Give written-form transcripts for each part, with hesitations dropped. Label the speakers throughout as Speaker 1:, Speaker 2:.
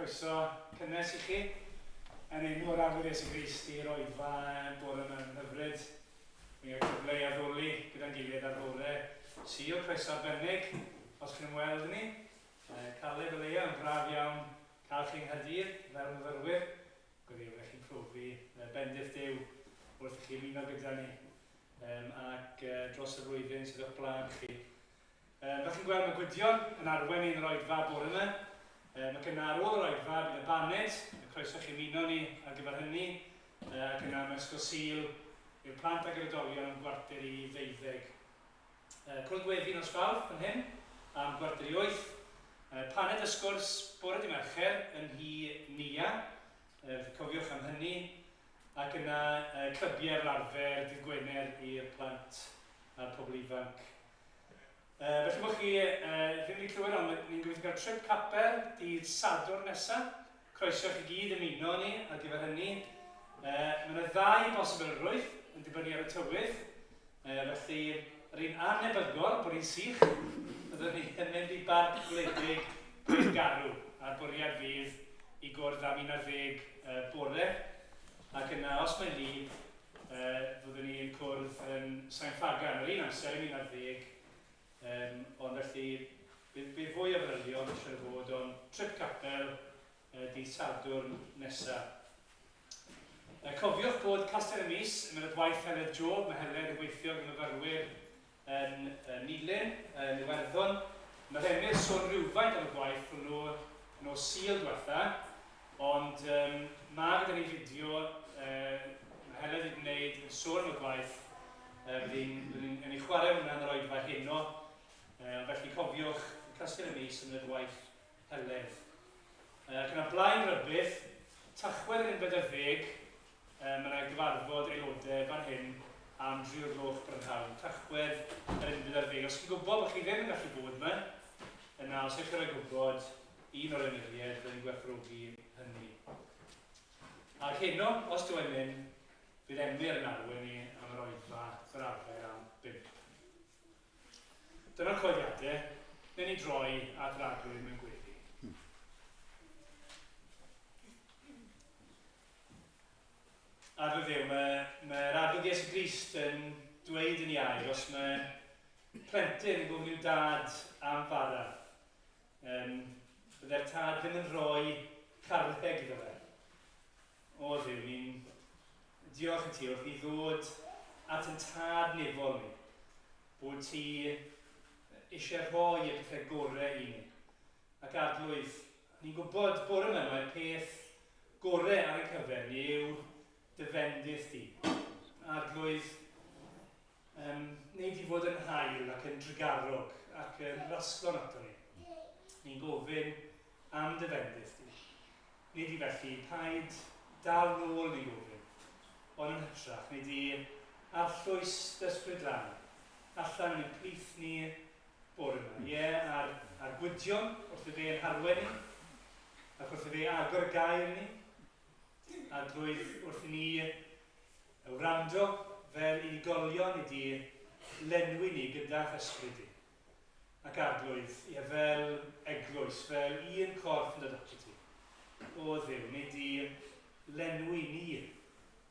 Speaker 1: Croeso cynnes i chi. Yn enw yr Arglwydd Iesu Grist i'r oedfa bore yma yn hyfryd. Ni'n cael cyfle i addoli gyda'n gilydd ar fore Sul. Croeso arbennig os chi'n ymweld ni. Caleb a Leia, yn braf iawn cael chi yng Nghaerdydd fel myfyrwyr. Gobeithio byddech chi'n profi bendith Duw wrth i chi ymuno gyda ni ac dros y flwyddyn sydd o'ch blaen chi. Fel chi'n gweld, mae Gwydion yn arwain ni yn yr oedfa bore yma. Ac yna ar ôl yr oedfa bydd y baned, y croeso chi ymuno ni ar gyfer hynny. Ac yna mae Ysgol Sul i'r plant ag yr oedolion am gwarter i ddeuddeg. Cwrdd gweddi nos Fawrth fan hyn am gwarter i wyth. Paned a sgwrs bore dy Mercher yn nhŷ Nia. Cofiwch am hynny. Ac yna clybiau fel arfer dydd Gwener i'r plant a'r pobl ifanc. Felly bod chi ddim wedi clywed ond ni'n gobeithio cael trip capel dydd Sadwrn nesa. Croeso chi gyd ymuno ni ar gyfer hynny. Mae yna ddau bosibilrwydd yn dibynnu ar y tywydd. Felly, yr un anebygol bod hi'n sych, byddwn ni yn mynd i Barc Gwledig Bryn Garw, a'r bwriad fydd i gwrdd am 11 bore. Ac yna, os mae'n wlyb, fyddwn ni yn cwrdd yn Sain Ffagan yr un amser, yn 11, ond felly bydd, bydd fwy o fanylion, siŵr o fod, ond trip capel dydd Sadwrn nesaf. Cofiwch bod Castell y Mis yn mynd at waith Heledd Job, mae Heledd yn gweithio gyda myfyrwyr yn Nulyn, yn Iwerddon. Mae Remyr sôn rhywfaint am y gwaith hwnnw nos Sul diwetha, ond um, mae gyda ni fideo uh, mae Heledd wedi gwneud yn sôn am y gwaith. Uh, bydd hi'n yn ei chwarae hwnna yn yr oedfa heno. Uh, felly cofiwch, Castell y Mis yn y gwaith Heledd. Uh, ac yna blaen rybudd, Tachwedd yr unfed ar ddeg, Mae yna gyfarfod aelodau fan hyn am dri o'r gloch brynhawn, Tachwedd yr unfed ar ddeg. Os chi'n gwybod bod chi ddim yn gallu bod yma, yna os ewch chi roi gwybod un o'r emyriaid, byddwn ni'n gwerthfawrogi hynny. Ac heno, os dw i'n mynd, bydd Emyr yn arwain ni am yr oedfa fel arfer am bump. Dyna'r coediadau, newn ni droi at yr Arglwydd mewn gweddi. Arglwydd Dduw, mae, mae'r Arglwydd Iesu Grist yn dweud yn ei air, os mae plentyn yn gofyn i'w dad am fara, um, bydde'r tad ddim yn rhoi carreg iddo fe. O Dduw, ni'n diolch i ti wrth ni ddod at yn tad nefol ni, bod ti eisiau rhoi y pethau gorau i ni. Ac Arglwydd, ni'n gwybod bore yma mai'r peth gore ar ein cyfer ni yw dy fendith di. Arglwydd, um, wneud i fod yn hael ac yn drugarog ac yn rasglon ato ni. Ni'n gofyn am dy fendith di. Nid i felly, paid dal nôl ni'n gofyn, ond yn hytrach, nid i arllwys dy ysbryd lân allan yn ein plith ni bore yma. Ie, a'r, a'r gwydion wrth i fe yn harwen ni, ac wrth i fe agor y gair i ni, a drwy wrth i ni wrando fel unigolion i di lenwi ni gyda ysbryd di. Ac Arglwydd, ie, fel eglwys, fel un corff yn dod ato ti. O Dduw, nid i lenwi ni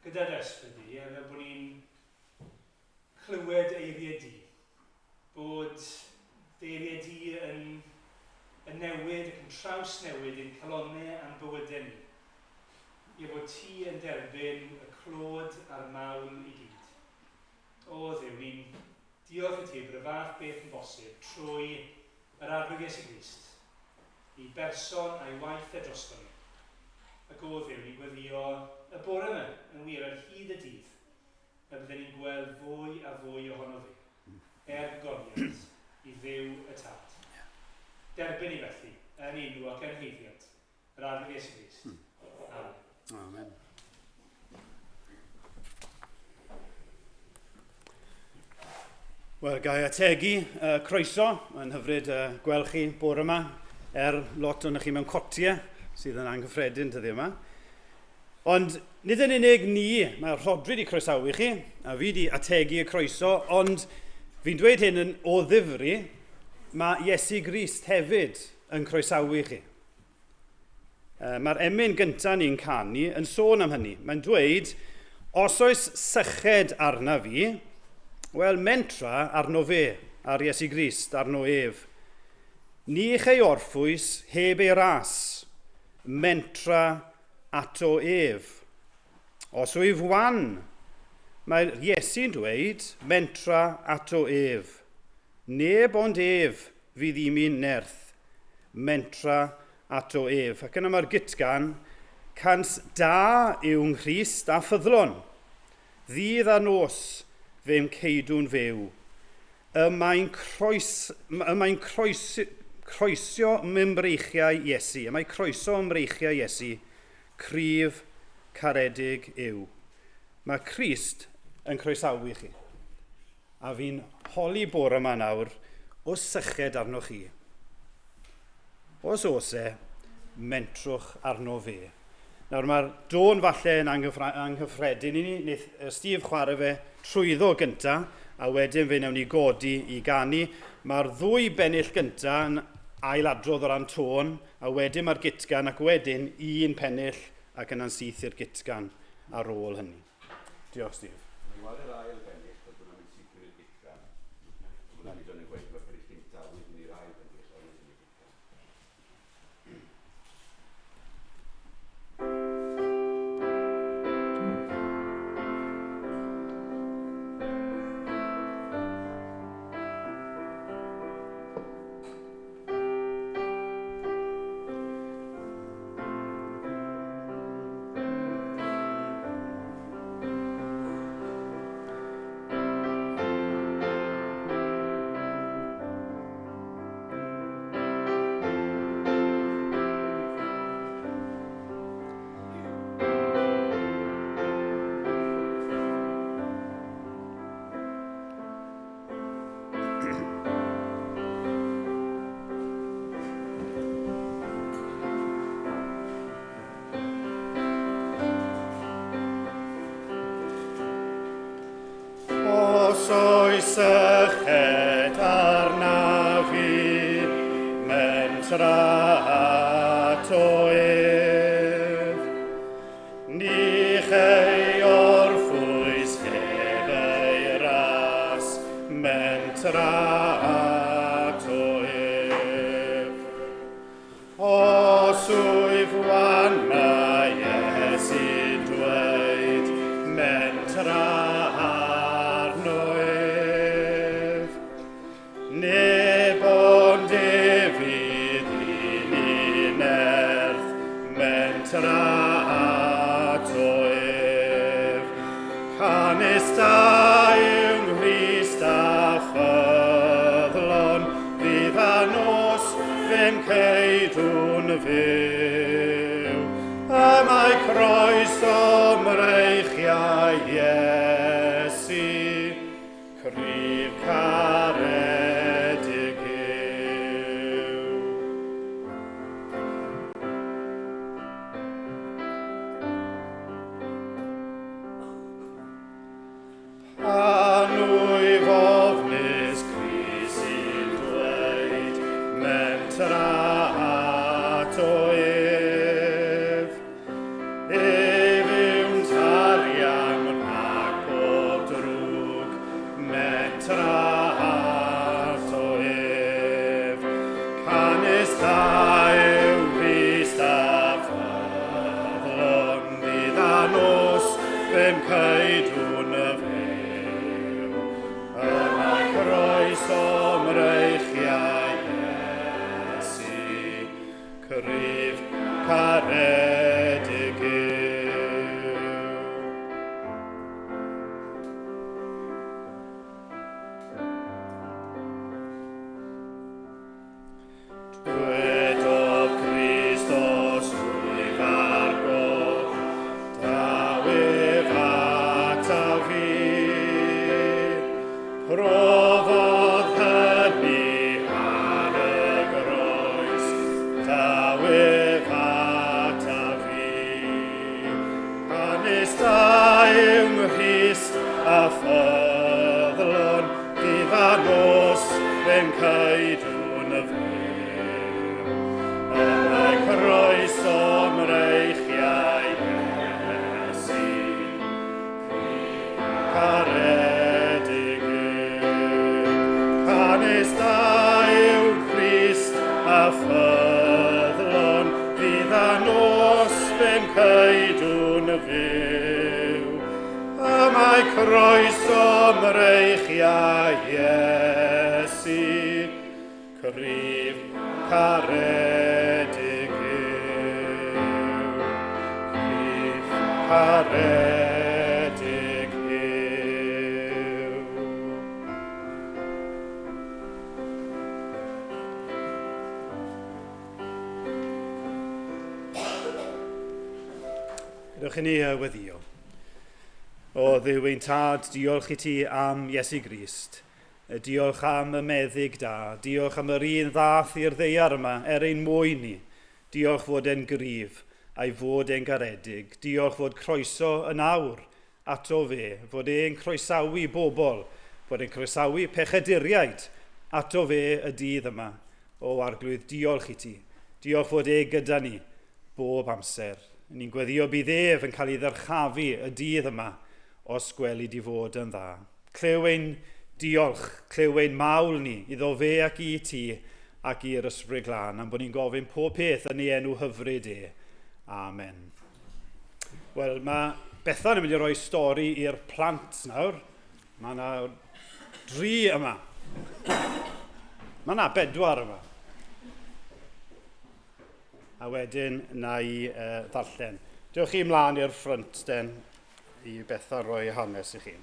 Speaker 1: gyda dy ysbryd di, ie, fel bod ni'n clywed eiriau di, bod dy eiriau di yn, yn newid ac yn trawsnewid ein calonnau a'n bywydau ni. Ie, bod ti yn derbyn y clod a'r mawl i gyd. O Dduw, ni'n diolch i ti bod y fath beth yn bosib trwy yr Arglwydd Iesu Grist, i berson a'i waith e drosto ni. Ac o Dduw, ni'n gweddio y bore yma, yn wir, ar hyd y dydd, y bydden ni'n gweld fwy a fwy ohono fe, er gogoniant i Dduw y Tad. Derbyn ni felly, yn enw ac yn haeddiant, yr Arglwydd Iesu Grist. Amen.
Speaker 2: Amen. Wel, gai ategu croeso, mae'n hyfryd gweld chi bore yma, er lot o'n chi mewn cotiau, sydd yn anghyffredin tyddi yma. Ond nid yn unig ni, mae Rhodri wedi croesawu chi, a fi wedi ategu y croeso, ond fi'n dweud hyn yn o ddifri, mae Iesu Grist hefyd yn croesawu chi. Mae'r emyn gyntaf ni'n canu yn sôn am hynny. Mae'n dweud, os oes syched arna fi, wel, mentra arno fe, ar Iesu Grist, arno ef. Ni chei orffwys heb ei ras, mentra ato ef. Os wyf wan, mae Iesu'n dweud, mentra ato ef. Neb ond ef fydd i mi'n nerth, mentra ato ef. Ac yna mae'r gytgan, cans da yw Nghrist a ffyddlon. Ddydd a nos fe'm ceidw'n fyw. Y mae'n croes, y mae'n croes, croesio mymreichiau Iesu. Y mae croeso ymreichiau Iesu, cryf, caredig yw. Mae Crist yn croesawu chi. A fi'n holi bore yma nawr, os syched arnoch chi. Os oes e, mentrwch arno fe. Nawr mae'r dôn falle yn anghyffredin i ni, wneith Steve chwarae fe trwyddo gynta, a wedyn fe wnawn ni godi i ganu. Mae'r ddwy bennill gynta yn ailadrodd o ran tôn, a wedyn mae'r gutgan, ac wedyn un pennill ac yna'n syth i'r gutgan ar ôl hynny. Diolch, Steve.
Speaker 3: Mae'n weld yr ail bennill, bod hwnna'n mynd syth i'r gutgan. Hwnna'n mynd yn gweud mae'r pennill gyntaf, wedyn i'r ail bennill, a wedyn i'r gutgan.
Speaker 2: Os oes syched arna fi, mentra ato ef. Ni chei orffwys heb ei ras, mentra ato ef. Os wyf wan mae Iesu'n dweud, mentra arno ef. Neb ond ef fydd i ni nerth, mentra ato ef. Canys da yw Nghrist a ffyddlon, ddydd a nos fe'm ceidw'n fyw. Y mae croeso mreichiau Iesu, cryf caredig yw. Pan wyf ofnus Crist sy'n dweud, mentra ato ef. Ef yw'n tarian rhag pob drwg, mentra ato ef. Canys da yw Crist a ffyddlon, ddydd a nos fe'm ceidw'n fyw. Y mae croeso mreichiau Iesu, cryf caredig yw. Dwedodd Crist os wyf ar goll, daw ef ataf fi. Profodd hynny ar y groes, daw ef ataf fi. Canys da yw Nghrist a ffyddlon, dydd a nos fe'm ceidw'n fyw. Y mae croeso Dydd a nos fe'n ceidw'n fyw. Y mae croeso mreichiau Iesu, cryf caredig yw. Cryf caredig yw. Gadewch i ni weddio. O Dduw ein Tad, diolch i ti am Iesu Grist. Diolch am y meddyg da. Diolch am yr un ddath i'r ddeiar yma er ein mwyn ni. Diolch fod e'n gryf a'i fod e'n garedig. Diolch fod croeso yn awr ato fe, fod e'n croesawu bobl, fod e'n croesawu pechaduriaid ato fe y dydd yma. O Arglwydd, diolch i ti. Diolch fod e gyda ni bob amser. Ni'n gweddio bydd ef yn cael ei ddyrchafu y dydd yma, os gweli di fod yn dda. Clyw ein diolch, clyw ein mawl ni iddo fe ac i ti ac i'r Ysbryd Glân, am bod ni'n gofyn pob peth yn ei enw hyfryd e. Amen. Wel, mae Bethan yn mynd i roi stori i'r plant nawr. Mae yna dri yma. Mae yna bedwar yma. A wedyn na i uh, ddarllen. Dewch chi ymlaen i'r ffrynt, den, i Bethan roi hanes i chi.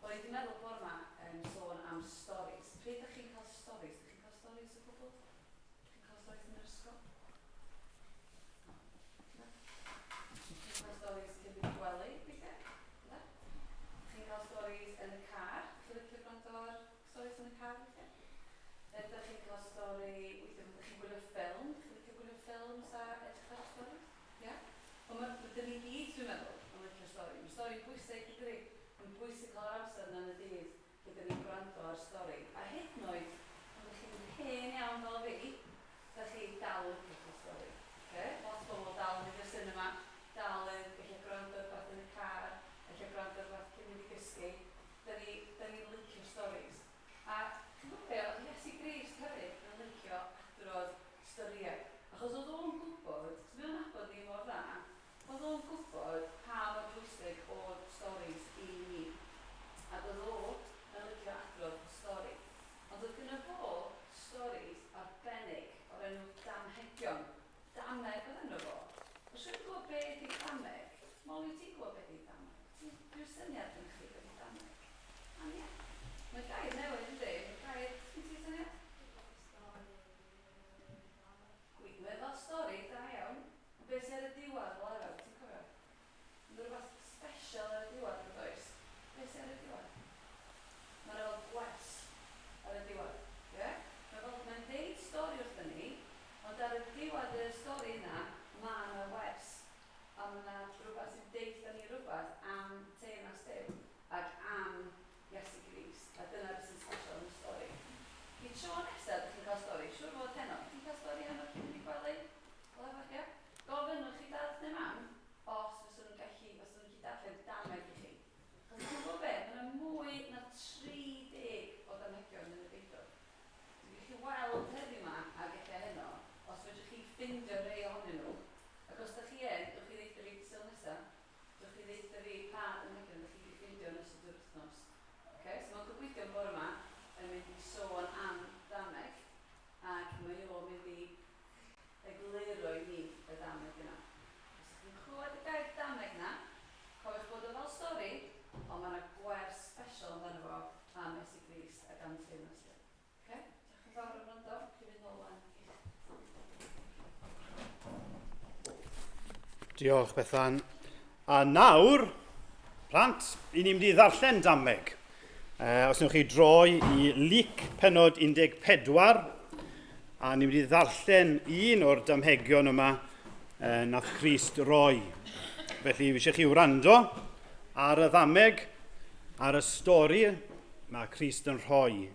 Speaker 4: O'n i 'di meddwl bore 'ma yn sôn am storis. Pryd dach chi'n cael storis? Dach chi'n cael storis o gwbl? Dach chi'n cael storis yn yr ysgol? Na? Chi'n cael storis cyn mynd i gwely, weithiau? Na? Chi'n cael storis yn y car? Chi'n licio gwrando ar storis yn y car weithiau? Neu ydych chi'n cael stori, weithiau pan ydych chi'n gwylio ffilm, chi'n licio gwylio ffilms a edrych ar storis? Ie? Yeah? Ond mae, dyn ni gyd, dwi'n meddwl, yn licio stori. Mae stori'n bwysig, dydy? Mae'n bwysig cael yr amser yna yn y dydd lle dyn ni'n gwrando ar stori. A hyd yn oed pan ydych chi'n hen iawn fel fi, dach chi dal yn licio cael stori. Ocê? Lot o bobl dal yn mynd i'r sinema, dal yn ella gwrando ar rywbeth yn y car, ella gwrando ar rywbeth cyn mynd i gysgu. Da ni, da ni'n licio storis. A chi'n gwybod be, oedd Iesu Grist hefyd yn licio adrodd storïau. Achos oedd o'n gwybod, achos mae o'n nabod ni mor dda, oedd o'n gwybod pa mor bwysig oedd storis i ni. Ac oedd o yn licio adrodd stori. Ond oedd gynno fo storis arbennig o'r enw Damhegion. Dameg oedd enw fo. Oes rhywun yn gwybod be ydi dameg? Molly, wyt ti'n gwybod be ydi dameg? Ti'n rhyw syniad gennych chi be ydi dameg? Ania? Mae'n gair newydd yndi? Mae'n gair, sgyn ti syniad? Gwych, mae fel stori, da iawn. Ond be sy ar y diwedd fel arfer, ti'n cofio? Mae rhywbeth special ar y diwedd yn does? Be sy ar y diwedd? Mae 'na fel gwers ar y diwedd, ie? Mae fel, mae'n deud stori wrthon ni, ond ar y diwedd y stori yna, mae 'na wers. A mae 'na rhywbeth sy'n deutha ni rhywbeth am teyrnas Duw ac am Iesu Grist, a dyna beth sy'n special am y stori. Y tro nesaf dych chi'n cael stori, siŵr fod heno, ti'n cael stori heno cyn mynd i gwely? Fel arfer, ia? Gofynnwch i dad neu mam os fyswn nhw'n gallu, os nhw'n gallu darllen dameg i chi. Achos ti'n gwybod be, mae yna mwy na 30 o damegion yn y Beibl. Dwi'n gallu weld heddiw yma ac ella heno, os fedrwch chi ffindio rhai ohonyn nhw, ac os da chi yn, dwch chi ddeutha fi Sul nesa, dwch chi ddeutha fi pa damegion da chi wedi ffindio yn ystod yr wythnos. Okay? So mae'n gobeithio bore yma yn mynd i sôn am dameg, ac mae o'n mynd i egluro i ni y dameg yna. Os ydych chi'n clywed y gair dameg 'na, cofiwch bod o fel stori, ond mae yna gwers special amdano fo am Iesu Grist ac am teyrnas Duw. Ocê? Diolch yn fawr am wrando. Chi'n mynd nôl wan i'ch
Speaker 2: Diolch, Bethan. A nawr, plant, i ni'n mynd i ddarllen dameg. Os wnewch chi droi i Luc penod 14, a ni'n mynd i ddarllen un o'r damhegion yma nath Crist roi. Felly, fi eisiau chi wrando ar y ddameg. ar y stori mae Crist yn rhoi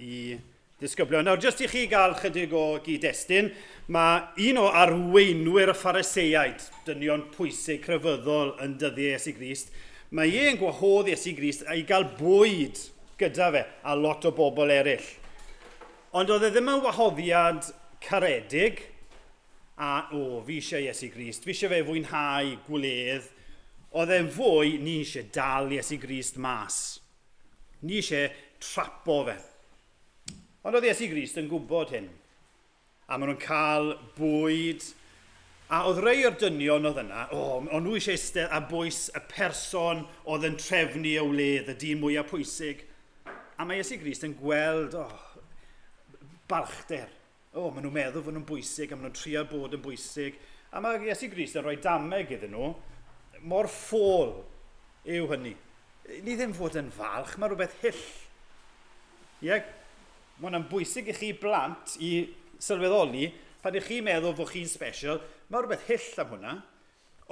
Speaker 2: i ddisgyblion. Nawr, jyst i chi gael chydig o gyd-destun, mae un o arweinwyr y Phariseiaid, dynion pwysig crefyddol yn dyddiau Iesu Grist, mae e'n gwahodd Iesu Grist i gael bwyd gyda fe a lot o bobl eraill. Ond oedd e ddim yn wahoddiad caredig, a o, fi eisiau Iesu Grist, fi eisiau fe fwynhau gwledd. Oedd e'n fwy, ni eisiau dal Iesu Grist mas. Ni eisiau trapo fe. Ond oedd Iesu Grist yn gwybod hyn. A maen nhw'n cael bwyd. A oedd rei o'r dynion oedd yna, o, o'n nhw eisiau eistedd a bwys y person oedd yn trefnu y wledd, y dyn mwyaf pwysig. A mae Iesu Grist yn gweld, o, balchder. O, maen nhw'n meddwl fod nhw'n bwysig a maen nhw'n trio bod yn bwysig. A mae Iesu Grist yn rhoi dameg iddyn nhw. Mor ffôl yw hynny. Ni ddim fod yn falch, mae rhywbeth hyll. Ie, mae hwnna'n bwysig i chi blant i sylweddoli, pan ych chi'n meddwl fod chi'n special, mae rhywbeth hyll am hwnna.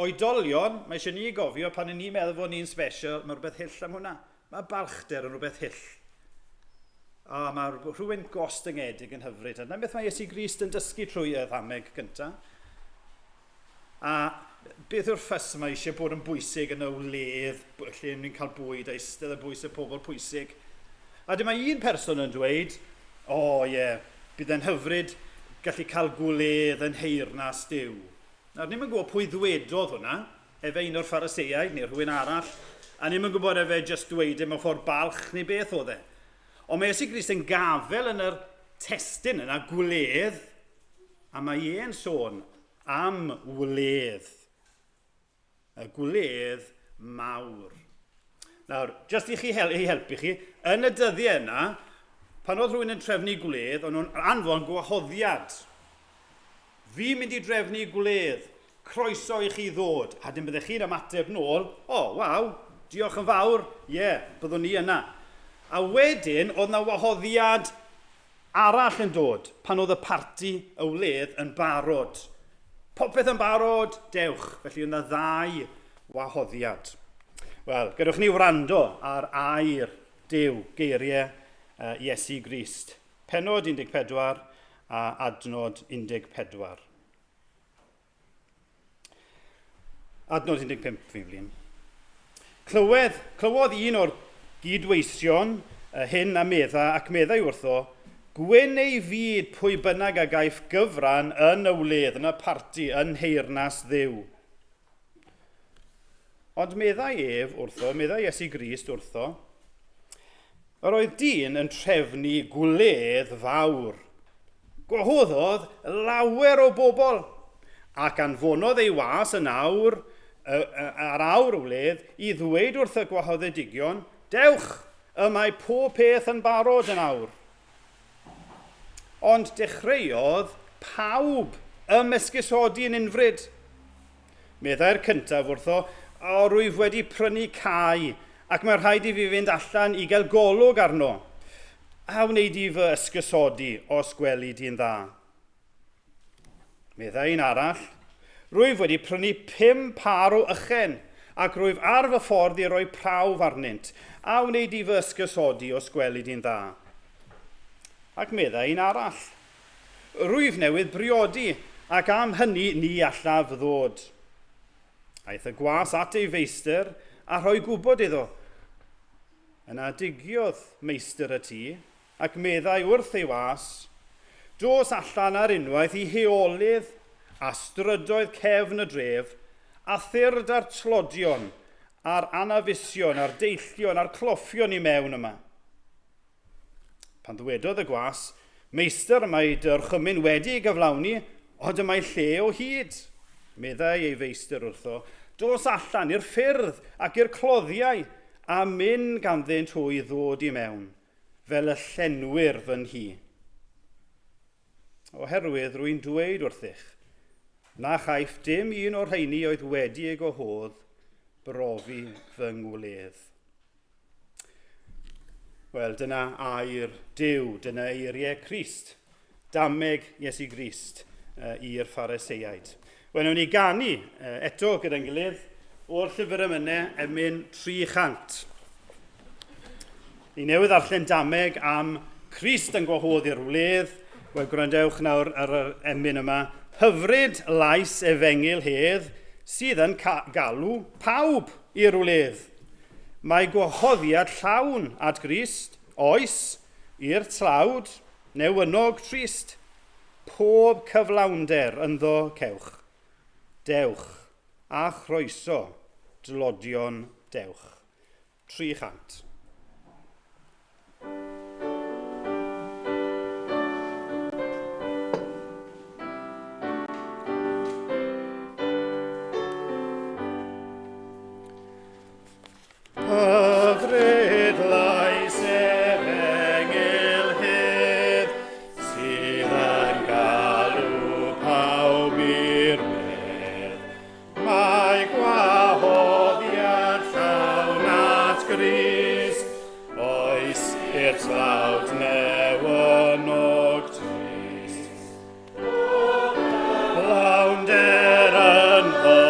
Speaker 2: Oedolion, mae eisiau ni gofio pan ni'n meddwl fod ni'n special, mae rhywbeth hyll am hwnna. Mae balchder yn rhywbeth hyll. A mae rhywun gostyngedig yn hyfryd. A dyna beth mae Iesu Grist yn dysgu trwy y ddameg gyntaf. A beth yw'r ffys yma eisiau bod yn bwysig yn y wledd, lle ni'n cael bwyd a eistedd ar bwys y pobl pwysig. A dyma un person yn dweud, o oh, ie, yeah, bydd e'n hyfryd gallu cael gwledd yn nheyrnas Duw. Nawr, ni'm yn gwybod pwy ddwedodd hwnna, efe un o'r Phariseiaid neu rhywun arall, a ni'm yn gwybod efe jyst dweud e mewn ffordd balch neu beth oedd e. Ond mae Iesu Grist yn gafel yn yr testun yna, gwledd, a mae e'n sôn am wledd. Y gwledd mawr. Nawr, jyst i chi hel i helpu chi, yn y dyddiau yna, pan oedd rhywun yn trefnu gwledd, o'n nhw'n anfon gwahoddiad. Fi'n mynd i drefnu gwledd, croeso i chi ddod. A dim byddech chi'n ymateb nôl, o, oh, waw, diolch yn fawr, ie, yeah, byddwn ni yna. A wedyn, oedd na wahoddiad arall yn dod pan oedd y parti, y wledd, yn barod. Popeth yn barod, dewch. Felly oedd yna ddau wahoddiad. Wel, gadewch ni wrando ar air Duw, geiriau Iesu Grist. Pennod 14 a adnod 14. Adnod 15, fi'n flin. Clywedd, clywodd un o'r gydweision hyn a medda, ac meddai wrtho, Gwyn ei fyd pwy bynnag a gaiff gyfran yn y wledd, yn y parti, yn nheyrnas Dduw. Ond meddai ef wrtho, meddai Iesu Grist wrtho, Yr oedd dyn yn trefnu gwledd fawr. Gwahoddodd lawer o bobl, ac anfonodd ei was yn awr, ar awr y wledd, i ddweud wrth y gwahoddedigion, Dewch, y mae pob peth yn barod yn awr. Ond dechreuodd pawb ymesgusodi yn unfryd. Meddai'r cyntaf wrtho, O, rwyf wedi prynu cae, ac mae rhaid i fi fynd allan i gael golwg arno. A wnei di fy ysgusodi, os gweli di'n dda? Meddai un arall, Rwyf wedi prynu 5 pâr o ychen, ac rwyf ar fy ffordd i roi prawf arnynt. A wnei di fy ysgusodi, os gweli di'n dda? Ac meddai un arall, Rwyf newydd briodi, ac am hynny ni allaf ddod. Aeth y gwas at ei feistr a rhoi gwybod iddo. Yna digiodd meistr y tŷ, ac meddai wrth ei was, Dos allan ar unwaith i heolydd a strydoedd cefn y dref, a thyrd â'r tlodion, a'r anafusion, a'r deillion, a'r cloffion i mewn yma. Pan ddywedodd y gwas, Meistr, mae dy orchymyn wedi ei gyflawni, ond y mae lle o hyd. Meddai ei feistr wrtho, Dos allan i'r ffyrdd ac i'r cloddiau, a myn ganddynt hwy ddod i mewn, fel y llenwir fy nhŷ. Oherwydd rwy'n dweud wrthych, na chaiff dim un o'r rheini oedd wedi ei gwahodd brofi fy ngwledd. Wel, dyna air Duw, dyna eiriau Crist, dameg Iesu Grist i'r Phariseiaid. Wel, wnawn ni ganu eto gyda'n gilydd o'r llyfr emynau, emyn 300. Ni newydd ddarllen dameg am Crist yn gwahodd i'r wledd. Wel, gwrandewch nawr ar yr emyn yma. Hyfryd lais efengyl hedd sydd yn galw pawb i'r wledd. Mae gwahoddiad llawn at Grist, oes, i'r tlawd, newynog trist. Pob cyflawnder ynddo cewch. Dewch, a chroeso, dlodion dewch. 300. Hyfryd lais efengyl hedd sydd yn galw pawb i'r medd. Mae gwahoddiad llawn at Grist, oes i'r tlawd newynog trist. Lawnder ynddo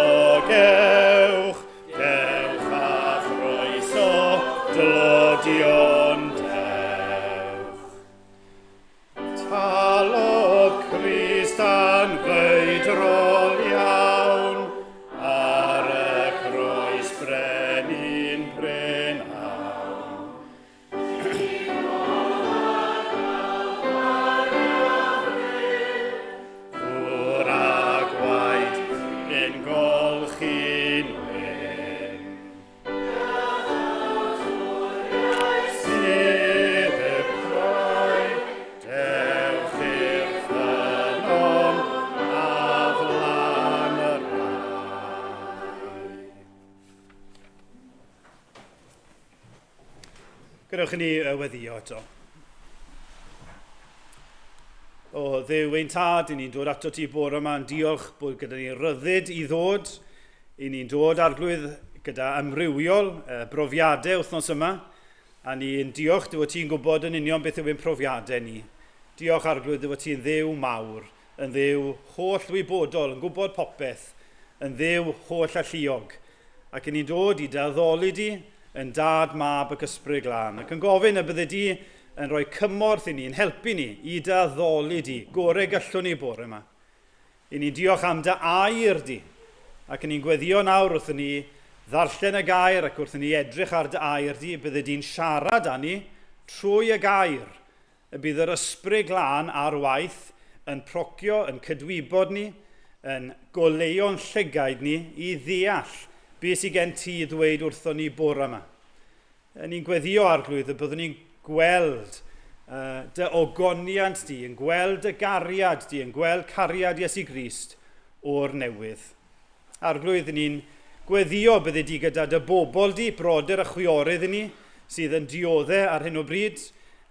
Speaker 2: gewch, dewch a chroeso dlodion dewch. Talodd Crist anfeidrol iawn ar y croes brenin prynhawn. Ddŵr a gwaed yn golchi'n wyn. Sydd y croen, dewch i'r ffynnon a flan yr rai. Gadewch i ni weddio eto. O Dduw ein tad, i ni'n dod ato ti bore yma yn diolch bod gyda ni ryddid i ddod. I ni'n dod arglwydd gyda amrywiol brofiadau wythnos yma. A ni'n diolch dy fod ti'n gwybod yn union beth yw ein profiadau ni. Diolch arglwydd dy fod ti'n Dduw mawr, yn Dduw holl wybodol, yn gwybod popeth, yn Dduw holl alluog. Ac i ni'n dod i dy addoli di, yn Dad, Mab ac Ysbryd Glân, ac yn gofyn y bydde di yn rhoi cymorth i ni, yn helpu ni i dy addoli di, gore gallwn ni bore yma. I ni'n diolch am dy air di, ac i ni'n gweddio nawr wrth i ni ddarllen y gair ac wrth i ni edrych ar dy air di, bydde di'n siarad â ni trwy y gair, y bydd yr Ysbryd Glân ar waith yn procio, yn cydwybod ni, yn goleuo'n llygaid ni i ddeall beth sydd gen ti i ddweud wrthon ni bore yma. Ni'n gweddio Arglwydd y byddwn ni'n gweld uh, dy ogoniant di, yn gweld dy gariad di, yn gweld cariad Iesu Grist o'r newydd. Arglwydd, ni'n gweddio bydde di gyda dy bobl di, brodyr a chwiorydd i ni, sydd yn diodde ar hyn o bryd.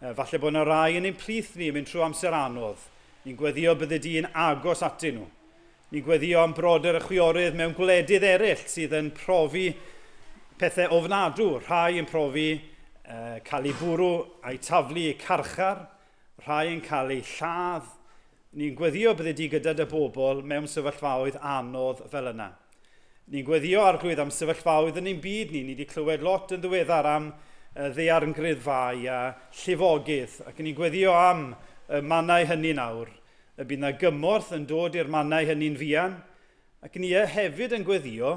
Speaker 2: Falle bod yna rai yn ein plith ni yn mynd trwy amser anodd. Ni'n gweddio bydde di'n agos atyn nhw. Ni'n gweddio am brodyr a chwiorydd mewn gwledydd eraill sydd yn profi pethau ofnadw, rhai yn profi cael eu bwrw a'i taflu i carchar, rhai yn cael eu lladd. Ni'n gweddio bydde di gyda dy bobl mewn sefyllfaoedd anodd fel yna. Ni'n gweddio Arglwydd am sefyllfaoedd yn ein byd ni. Ni wedi clywed lot yn ddiweddar am ddaeargrynfâu a llifogydd, ac ni'n gweddio am y mannau hynny nawr. Y bydd yna gymorth yn dod i'r mannau hynny'n fuan, ac ni hefyd yn gweddio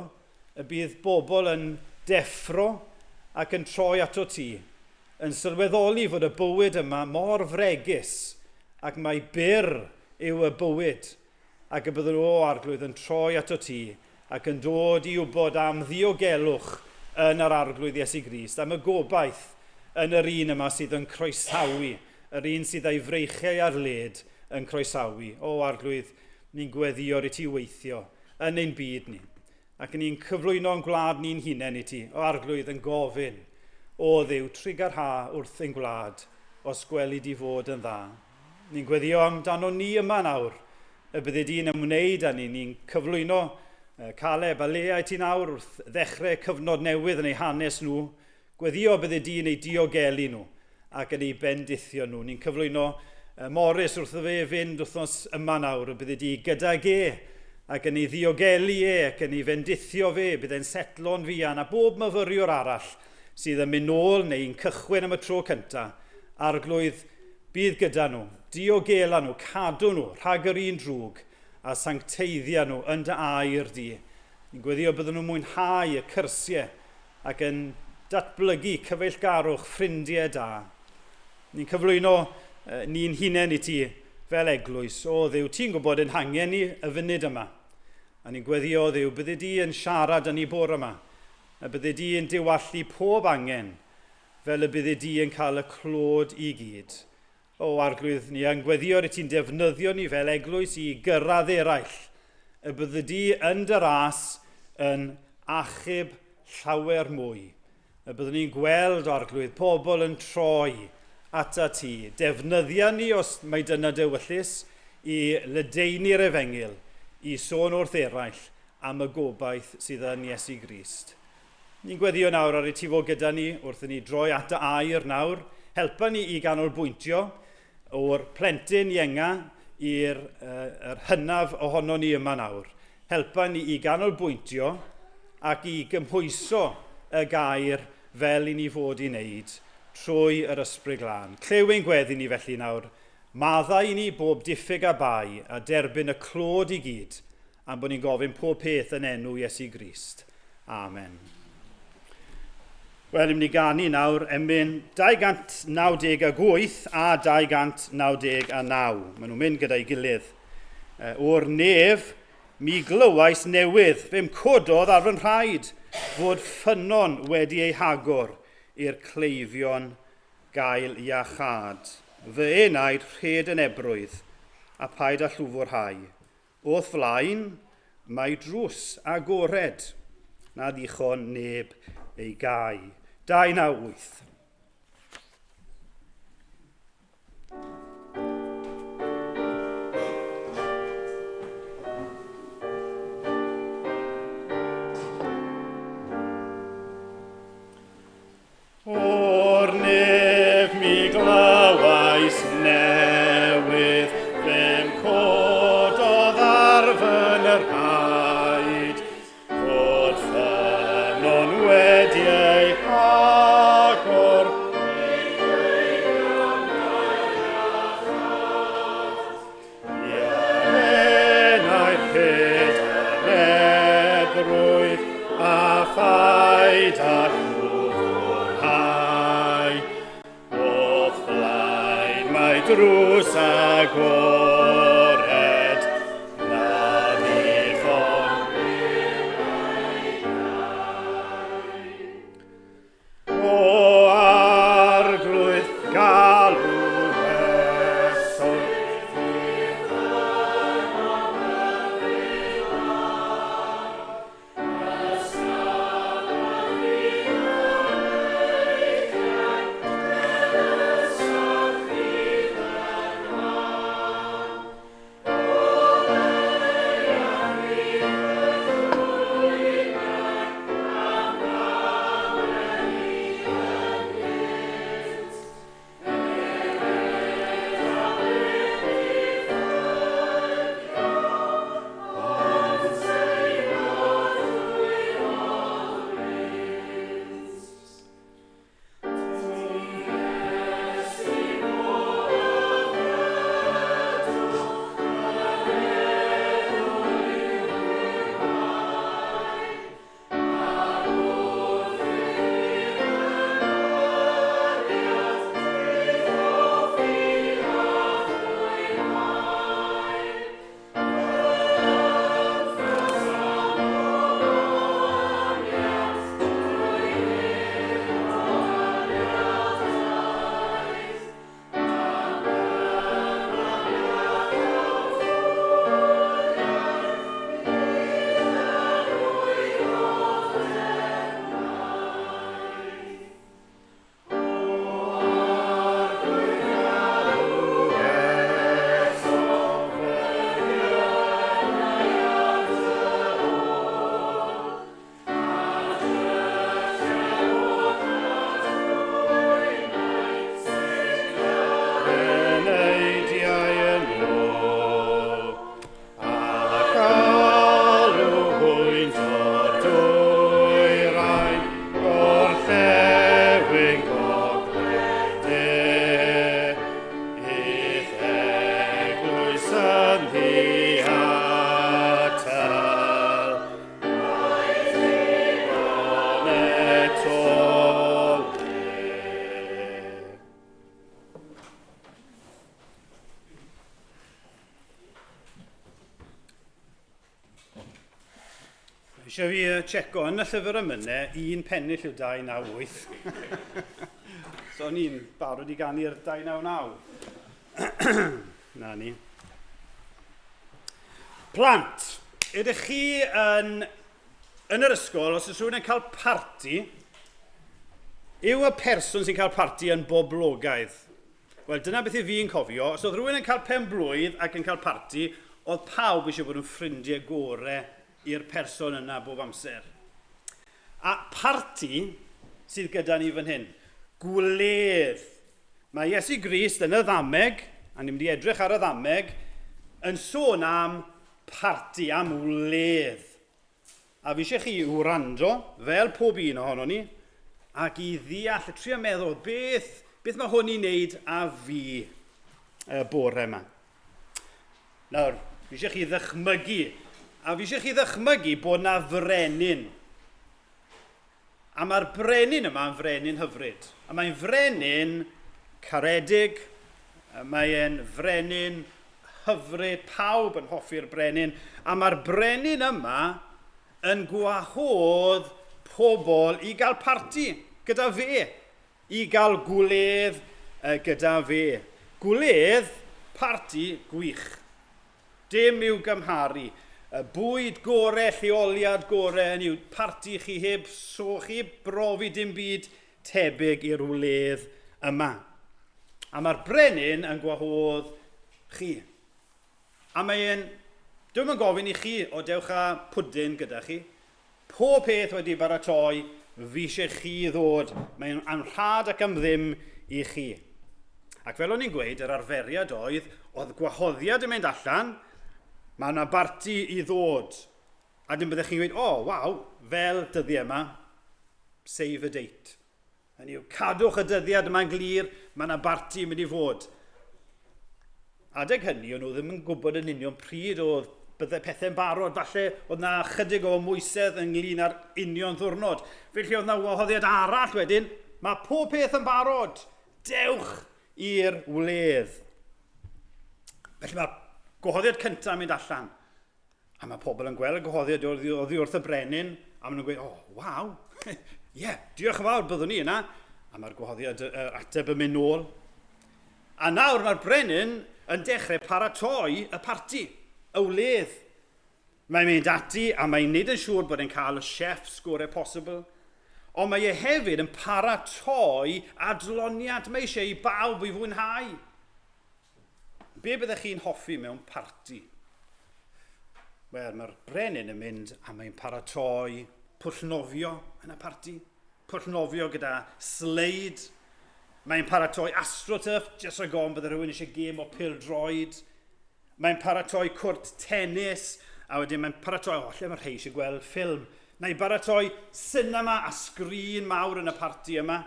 Speaker 2: y bydd bobl yn deffro ac yn troi ato ti, yn sylweddoli fod y bywyd yma mor fregus ac mai byr yw y bywyd, ac y byddwn o Arglwydd yn troi ato ti ac yn dod i wybod am ddiogelwch yn yr Arglwydd Iesu Grist, am y gobaith yn yr un yma sydd yn croesawu, yr un sydd â'i freichiau ar led yn croesawu. O Arglwydd, ni'n gweddïo i ti weithio yn ein byd ni, ac ni'n cyflwyno'n gwlad ni'n hunain i ti, o Arglwydd, yn gofyn, o Dduw, trugarha wrth ein gwlad, os gweli di fod yn dda. Ni'n gweddio amdano ni yma nawr, y bydde di'n ymwneud â ni, ni'n cyflwyno Caleb a Lea i ti nawr wrth ddechrau cyfnod newydd yn eu hanes nhw, gweddio bydde di'n eu diogelu nhw ac yn eu bendithio nhw. Ni'n cyflwyno Morris wrtho fe fynd wythnos yma nawr, y bydde di gydag e ac yn ei ddiogelu e ac yn ei fendithio fe, bydd e'n setlo'n fuan a bob myfyriwr arall sydd yn mynd nôl neu'n cychwyn am y tro cyntaf. Arglwydd, bydd gyda nhw, diogela nhw, cadw nhw rhag yr un drwg a sancteiddia nhw yn dy air di. Ni'n gweddio byddwn nhw'n mwynhau y cyrsiau ac yn datblygu cyfeillgarwch ffrindiau da. Ni'n cyflwyno ni'n hunain i ti fel eglwys. O Dduw, ti'n gwybod ein hangen ni y funud yma. A ni'n gweddio, Dduw, byddi di yn siarad â ni bore yma. A byddi di yn diwallu pob angen fel y byddi di yn cael y clod i gyd. O Arglwydd, ni yn gweddio i ti'n defnyddio ni fel eglwys i gyrraedd eraill. Y byddi di yn dy ras yn achub llawer mwy. Y byddwn ni'n gweld, Arglwydd, pobl yn troi ata ti. Defnyddia ni, os mae dyna dy ewyllys, i ledaenu'r efengyl, i sôn wrth eraill am y gobaith sydd yn Iesu Grist. Ni'n gweddio nawr ar i ti fod gyda ni wrth i ni droi at dy air nawr. Helpa ni i ganolbwyntio o'r plentyn ienga i'r yr hynaf ohono ni yma nawr. Helpa ni i ganolbwyntio ac i gymhwyso y gair fel i ni fod i wneud trwy yr Ysbryd Glân. Clyw ein gweddi ni felly nawr. Maddau i ni bob diffyg a bai a derbyn y clod i gyd am bod ni'n gofyn pob peth yn enw Iesu Grist. Amen. Wel, ni'n mynd i ganu nawr emyn 298 a 299. Maen nhw'n mynd gyda'i gilydd. O'r nef, mi glywais newydd, fe'm cododd ar fy nhraed, fod ffynnon wedi ei hagor i'r cleifion gael iachâd. Fy enaid rhed yn ebrwydd, a paid â llwfwrhau. O'th flaen mae drws agored, na ddichon neb ei gau. 298. O'r nef mi glywais newydd, fe'm cododd ar fy nrhaid, fod ffynnon wedi ei hagor. Ienau'r hyd yr ebrwydd, a phaid â llwfrhau. O'th flaen mae drws agored, na ddichon O Arglwydd, galw eto. Eisiau fi checo, yn y llyfr emynau, un pennill yw 298. So o'n i'n barod i ganu'r 299. Na ni. Plant, ydych chi yn yr ysgol, os oes rhywun yn cael parti, yw y person sy'n cael parti yn boblogaidd? Wel, dyna beth i fi'n cofio. Os oedd rhywun yn cael pen blwydd ac yn cael parti, oedd pawb eisiau bod yn ffrindiau gorau i'r person yna bob amser. A parti sydd gyda ni fan hyn. Gwledd. Mae Iesu Grist yn y ddameg, a ni'n mynd i edrych ar y ddameg, yn sôn am parti, am wledd. A fi eisiau chi wrando, fel pob un ohono ni, ac i ddeall, trio meddwl, beth mae hwn i wneud â fi y bore yma. Nawr, fi eisiau chi ddychmygu, a fi eisiau chi ddychmygu bod na frenin. A mae'r brenin yma yn frenin hyfryd. A mae'n frenin caredig, mae'n frenin hyfryd, pawb yn hoffi'r brenin, a mae'r brenin yma yn gwahodd pobl i gael parti gyda fe, i gael gwledd gyda fe. Gwledd, parti gwych. Dim i'w gymharu. Y bwyd gore, lleoliad gore, yn yw parti chi heb so, chi brofi dim byd tebyg i'r wledd yma. A mae'r brenin yn gwahodd chi. A mae'n... Dwi'm yn gofyn i chi, o dewch â pwdin gyda chi. Pob peth wedi baratoi, fi eisiau chi ddod. Mae'n anrhad ac am ddim i chi. Ac fel o'n i'n gweud, yr arferiad oedd gwahoddiad yn mynd allan, mae yna barti i ddod. A dim byddech chi'n gweud, o, oh, waw, fel dyddiau yma, save a date. Hynny yw, cadwch y dyddiad yma'n glir, mae yna barti yn mynd i fod. Adeg hynny, o'n nhw ddim yn gwybod yn union pryd oedd byddai pethau'n barod. Falle oedd na chydig o ymwysedd ynglyn â'r union ddwrnod. Felly oedd na wahoddiad arall wedyn, mae pob peth yn barod. Dewch i'r wledd. Felly mae'r gwahoddiad cyntaf yn mynd allan. A mae pobl yn gweld y gwahoddiad oddi wrth y brenin, a maen nhw'n gweud, oh, waw, ie, yeah, diolch yn fawr, byddwn ni yna. A mae'r gwahoddiad, yr ateb yn mynd nôl. A nawr mae'r brenin yn dechrau paratoi y parti, y wledd. Mae'n mynd ati a mae'n neud yn siŵr bod e'n cael y chefs gorau posibl. Ond mae e hefyd yn paratoi adloniant. Mae eisiau i bawb i fwynhau. Be byddech chi'n hoffi mewn parti? Wel, mae'r brenin yn mynd a mae'n paratoi pwll nofio yn y parti. Pwll nofio gyda sleid. Mae'n paratoi astroturf, jyst rhag ofn bydde rhywun eisiau gêm o pêl-droed. Mae'n paratoi cwrt tennis, a wedyn mae'n paratoi, o, lle mae rhai eisiau gweld ffilm. Na i baratoi sinema a sgrin mawr yn y parti yma.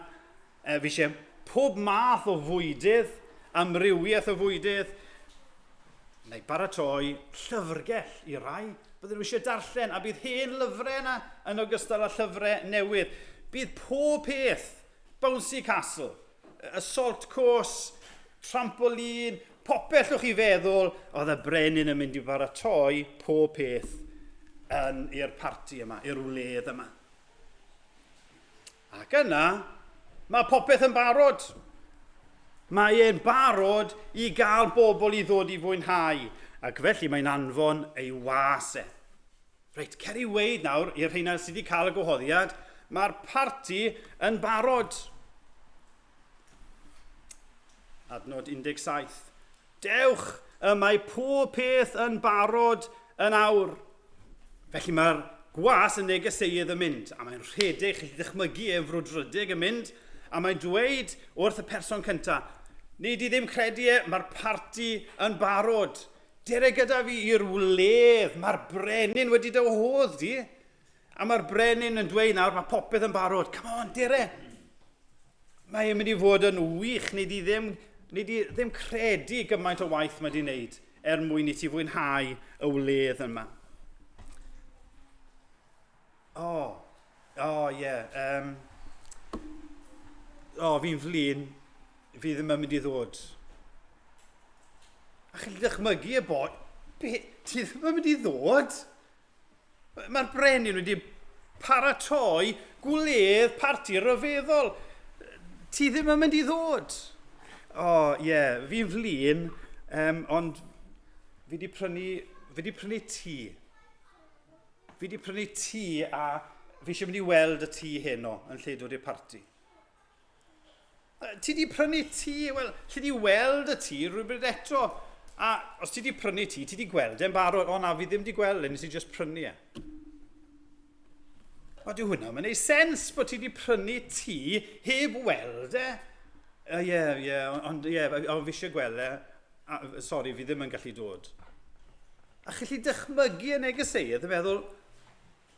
Speaker 2: Fi eisiau pob math o fwydydd, amrywiaeth o fwydydd. Na i baratoi llyfrgell i rai. Bydden nhw eisiau darllen, a bydd hen lyfrau yna yn ogystal â llyfrau newydd. Bydd pob peth, bouncy castle, assault course, trampoline, popeth llwch chi feddwl, oedd y brenin yn mynd i baratoi pob peth yn i'r parti yma, i'r wledd yma. Ac yna, mae popeth yn barod. Mae e'n barod i gael bobl i ddod i fwynhau, ac felly mae'n anfon ei was e. Reit, cer i weud nawr i'r rheina sydd wedi cael y gwahoddiad, mae'r parti yn barod. Adnod 17. Dewch, y mae pob peth yn barod yn awr. Felly mae'r gwas yn negeseuedd yn mynd, a mae'n rhedeg, chi'n ddychmygu e'n frwdfrydig yn mynd, a mae'n dweud wrth y person cyntaf, Nei di ddim credu e, mae'r parti yn barod. Dere gyda fi i'r wledd, mae'r brenin wedi dy wahodd di. A mae'r brenin yn dweud nawr, mae popeth yn barod. Come on, dere. Mae e'n mynd i fod yn wych, nei di ddim credu gymaint o waith mae di wneud er mwyn i ti fwynhau y wledd yma. O, o, ie. O, fi'n flin, fi ddim yn mynd i ddod. A chi'n ddychmygu y boi, be, ti ddim yn mynd i ddod? Mae'r brenin wedi paratoi gwledd parti rhyfeddol. Ti ddim yn mynd i ddod. O, oh, ie, yeah, fi'n flin, ond fi wedi prynu, fi wedi prynu tŷ. Fi wedi prynu tŷ a fi eisiau mynd i weld y tŷ heno yn lle dod i'r parti. Ti di prynu tŷ, wel, lle di weld y tŷ rhywbryd eto. A os ti di prynu tŷ, ti di gweld e'n barod. O na, fi ddim di gweld e, nes i just prynu e. O, dyw hwnna, mae'n ei sens bod ti di prynu tŷ heb weld e. Ie, yeah, ie, yeah, ond ie, yeah, ond fi eisiau gweld e. A, sori, fi ddim yn gallu dod. A chi gallu dychmygu y negeseuedd yn meddwl,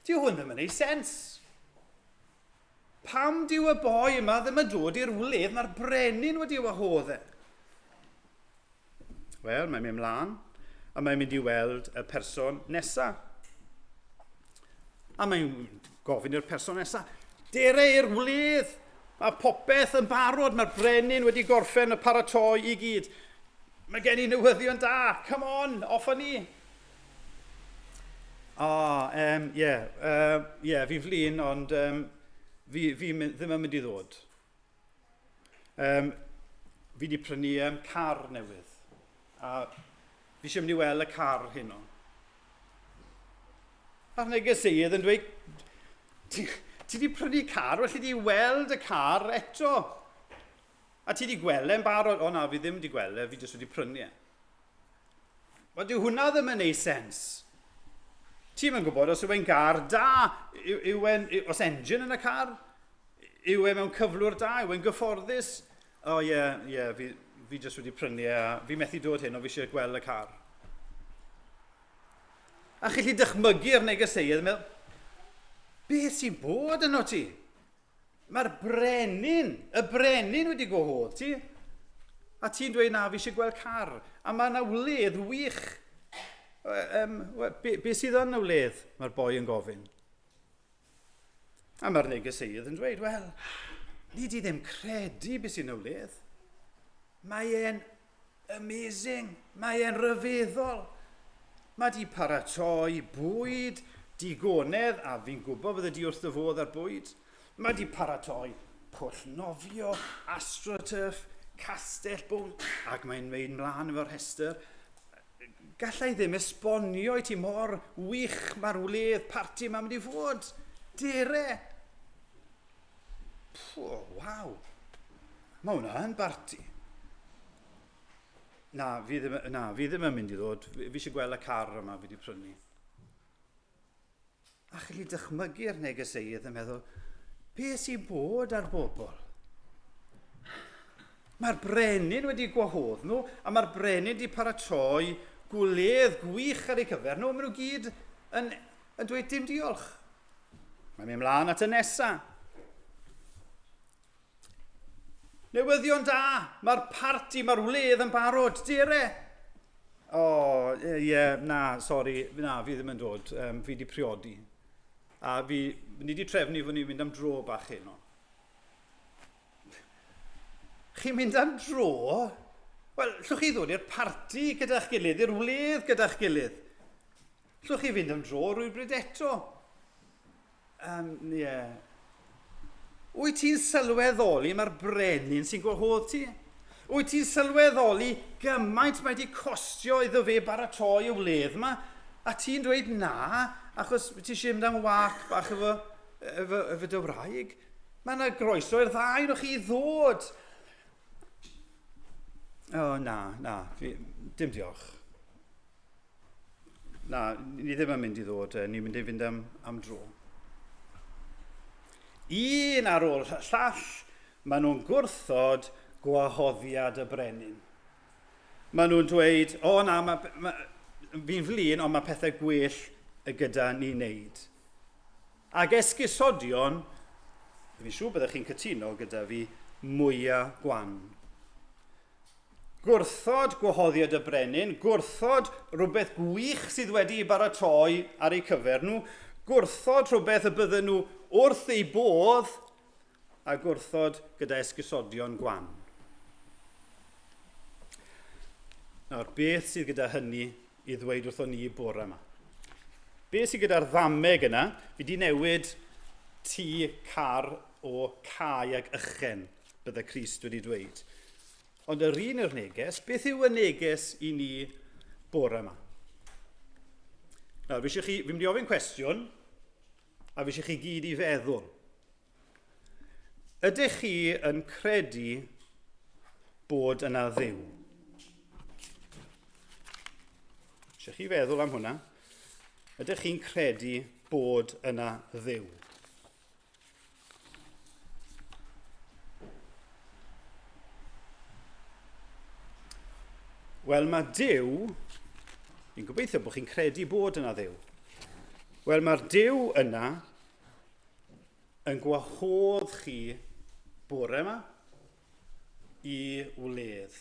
Speaker 2: dyw hwn ddim yn ei sens. Pam dyw y boi yma ddim yn dod i'r wledd mae'r brenin wedi wahodd e? Wel, mae'n mynd mlaen, a mae'n mynd i weld y person nesa. A mae'n gofyn i'r person nesa, dere i'r wledd, mae popeth yn barod, mae'r brenin wedi gorffen y paratoi i gyd. Mae gen i newyddion da, come on, off â ni. O, oh, ie, yeah, fi'n flin, ond fi, fi ddim yn mynd i ddod. Fi wedi prynu car newydd, a fi eisiau mynd i weld y car heno. A'r negeseuedd yn dweud, ti, ti wedi prynu car, well i di weld y car eto. A ti wedi gweld e'n barod? O na, fi ddim wedi gweld e, fi jyst wedi prynu e. Wel, dyw hwnna ddim yn neud sens. Ti'n yn gwybod os yw e'n gar da, yw e'n, os engine yn y car, yw e mewn cyflwr da, yw e'n gyfforddus? O oh, ie, yeah, ie, yeah, fi, fi jyst wedi prynu e, a fi methu dod hyn, o fi eisiau gweld y car. A chi lli dychmygu'r negeseuedd, meddwl, beth sy'n bod yno ti? Mae'r brenin, y brenin wedi gwahodd ti. A ti'n dweud na, fi eisiau gweld car. A mae yna wledd wych. Be, be sydd yn y wledd? Mae'r boi yn gofyn. A mae'r negeseudd yn dweud, wel, ni di ddim credu beth sy'n y wledd. Mae e'n amazing, mae e'n rhyfeddol. Mae di paratoi bwyd, digonedd, a fi'n gwybod bydde di wrth dy fodd ar bwyd. Mae di paratoi pwll nofio, astroturf, castell bwn, ac mae'n mynd mlaen efo'r rhestr. Gallai ddim esbonio i ti mor wych mae'r wledd parti yma'n mynd i fod. Dere! Pw, waw. Mae hwnna yn barti. Na, fi ddim, na, fi ddim yn mynd i ddod. Fi, fi eisiau gweld y car yma fi wedi prynu. A chi dychmygu'r negeseuedd yn meddwl, be sy'n bod ar bobl? Mae'r brenin wedi gwahodd nhw, a mae'r brenin wedi paratoi gwledd gwych ar eu cyfer nhw, maen nhw gyd yn, yn dweud dim diolch. Mae'n mynd mlaen at y nesa. Newyddion da, mae'r parti, mae'r wledd yn barod, dere. O, oh, ie, yeah, na, sori, na, fi ddim yn dod, fi wedi priodi. A fi, ni wedi trefnu fod ni'n mynd am dro bach heno. Chi'n mynd am dro? Wel, llwch chi ddod i'r parti gyda'ch gilydd, i'r wledd gyda'ch gilydd. Llwch chi fynd am dro rhywbryd eto. Yeah. Wyt ti'n sylweddoli mae'r brenin sy'n gwahodd ti? Wyt ti'n sylweddoli gymaint mae wedi costio iddo fe baratoi y wledd yma? A ti'n dweud na, achos ti eisiau mynd am wac bach efo, efo, efo dy wraig? Mae yna groeso i'r ddau nhw chi ddod. O, oh, na, na, fi, dim diolch. Na, ni ddim yn mynd i ddod, ni'n mynd i fynd am, am dro. Un ar ôl llall, maen nhw'n gwrthod gwahoddiad y brenin. Maen nhw'n dweud, o na, ma, ma, fi'n flin, ond mae pethau gwell y gyda ni wneud. Ac esgusodion, fi'n siŵr byddech chi'n cytuno gyda fi, mwyaf gwan. Gwrthod gwahoddiad y brenin, gwrthod rhywbeth gwych sydd wedi ei baratoi ar eu cyfer nhw, gwrthod rhywbeth y bydden nhw wrth eu bodd, a gwrthod gyda esgusodion gwan. Nawr, beth sydd gyda hynny i ddweud wrthon ni bore yma? Be sydd gyda'r ddameg yna? Fi di newid tŷ car o cae ag ychen, bydde Crist wedi dweud. Ond yr un yw'r neges, beth yw y neges i ni bore yma? Nawr, fi eisiau chi, fi'n mynd i ofyn cwestiwn, a fi eisiau chi gyd i feddwl. Ydych chi yn credu bod yna Dduw? Eisiau chi feddwl am hwnna. Ydych chi'n credu bod yna Dduw? Wel, mae Duw, fi'n gobeithio bod chi'n credu bod yna Dduw. Wel, mae'r Duw yna yn gwahodd chi bore yma i wledd.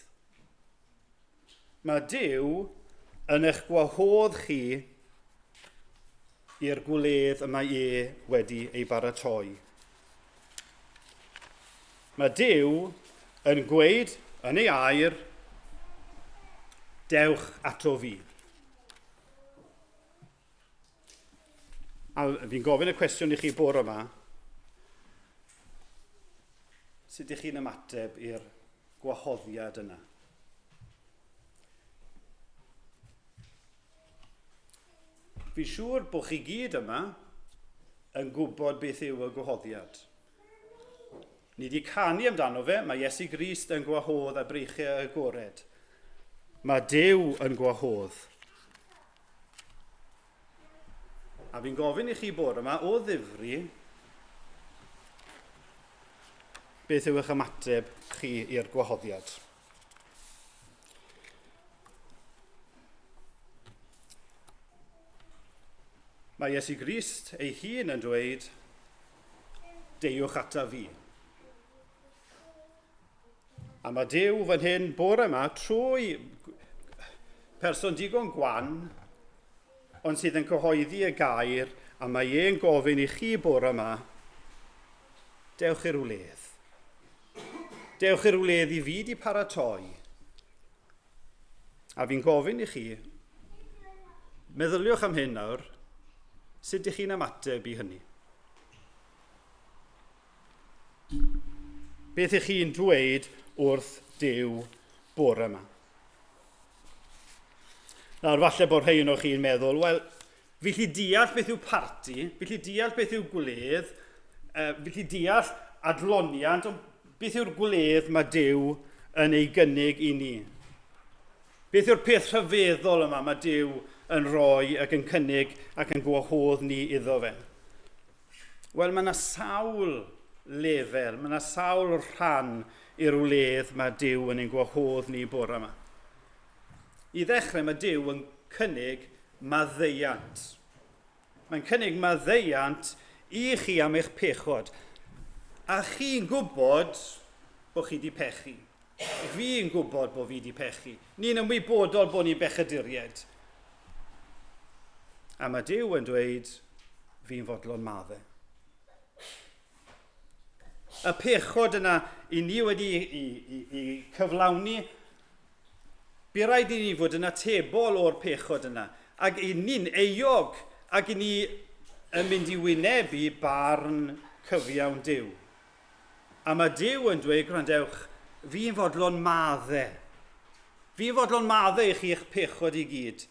Speaker 2: Mae Duw yn eich gwahodd chi i'r gwledd y mae e wedi ei baratoi. Mae Duw yn gweud yn ei air, dewch ato fi. A fi'n gofyn y cwestiwn i chi bore yma, sut ydych chi'n ymateb i'r gwahoddiad yna? Fi'n siŵr bod chi gyd yma yn gwybod beth yw y gwahoddiad. Ni wedi canu amdano fe, mae Iesu Grist yn gwahodd a breichiau agored. Mae Duw yn gwahodd. A fi'n gofyn i chi bore yma, o ddifri, beth yw eich ymateb chi i'r gwahoddiad? Mae Iesu Grist ei hun yn dweud, deuwch ata fi. A mae Duw fan hyn bore yma trwy person digon gwan, ond sydd yn cyhoeddi y gair, a mae e'n gofyn i chi bore yma, dewch i'r wledd. Dewch i'r wledd i fi di paratoi. A fi'n gofyn i chi, meddyliwch am hyn nawr, sut ydych chi'n ymateb i hynny? Beth ych chi'n dweud wrth Duw bore yma? Nawr, falle bod rhai o'n chi'n meddwl, wel, fi lli deall beth yw parti, fi lli deall beth yw gwledd, fi lli deall adloniant, ond beth yw'r gwledd mae Duw yn ei gynnig i ni? Beth yw'r peth rhyfeddol yma mae Duw yn rhoi ac yn cynnig ac yn gwahodd ni iddo fe? Wel, mae yna sawl lefel, mae yna sawl rhan i'r wledd mae Duw yn ein gwahodd ni bore yma. I ddechrau, mae Duw yn cynnig maddeuant. Mae'n cynnig maddeuant i chi am eich pechod. A chi'n gwybod bod chi wedi pechu. Fi'n gwybod bod fi wedi pechu. Ni'n ymwybodol bod ni'n bechaduriaid. A mae Duw yn dweud, fi'n fodlon madde. Y pechod yna i ni wedi i, i, i cyflawni, bu rhaid i ni fod yn atebol o'r pechod yna. Ac i ni'n euog, ac i ni yn mynd i wynebu barn cyfiawn Duw. A mae Duw yn dweud, gwrandewch, fi'n fodlon madde. Fi'n fodlon madde i chi eich pechod i gyd.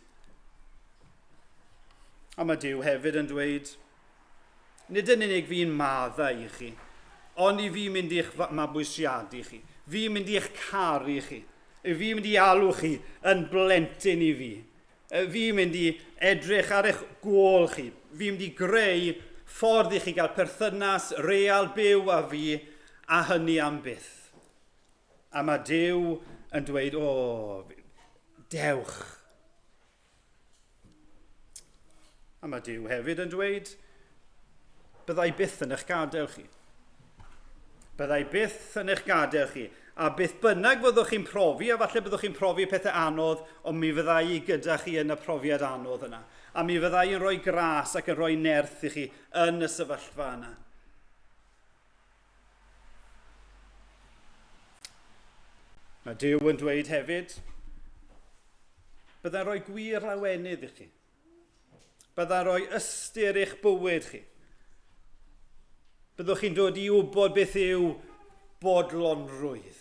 Speaker 2: A mae Duw hefyd yn dweud, nid yn unig fi'n maddau i chi, ond i fi mynd i'ch mabwysiadu chi, fi'n mynd i'ch caru chi, fi'n mynd i alw chi yn blentyn i fi. Fi'n mynd i edrych ar eich gôl chi. Fi'n mynd i greu ffordd i chi gael perthynas real byw â fi, a hynny am byth. A mae Duw yn dweud, o, dewch. A mae Duw hefyd yn dweud, byddai byth yn eich gadael chi. Byddai byth yn eich gadael chi. A beth bynnag fyddwch chi'n profi, a falle byddwch chi'n profi pethau anodd, ond mi fydda i gyda chi yn y profiad anodd yna. A mi fydda i'n rhoi gras ac yn rhoi nerth i chi yn y sefyllfa yna. Mae Duw yn dweud hefyd, byddai'n rhoi gwir lawenydd i chi. Byddai'n rhoi ystyr i'ch bywyd chi. Byddwch chi'n dod i wybod beth yw bodlonrwydd,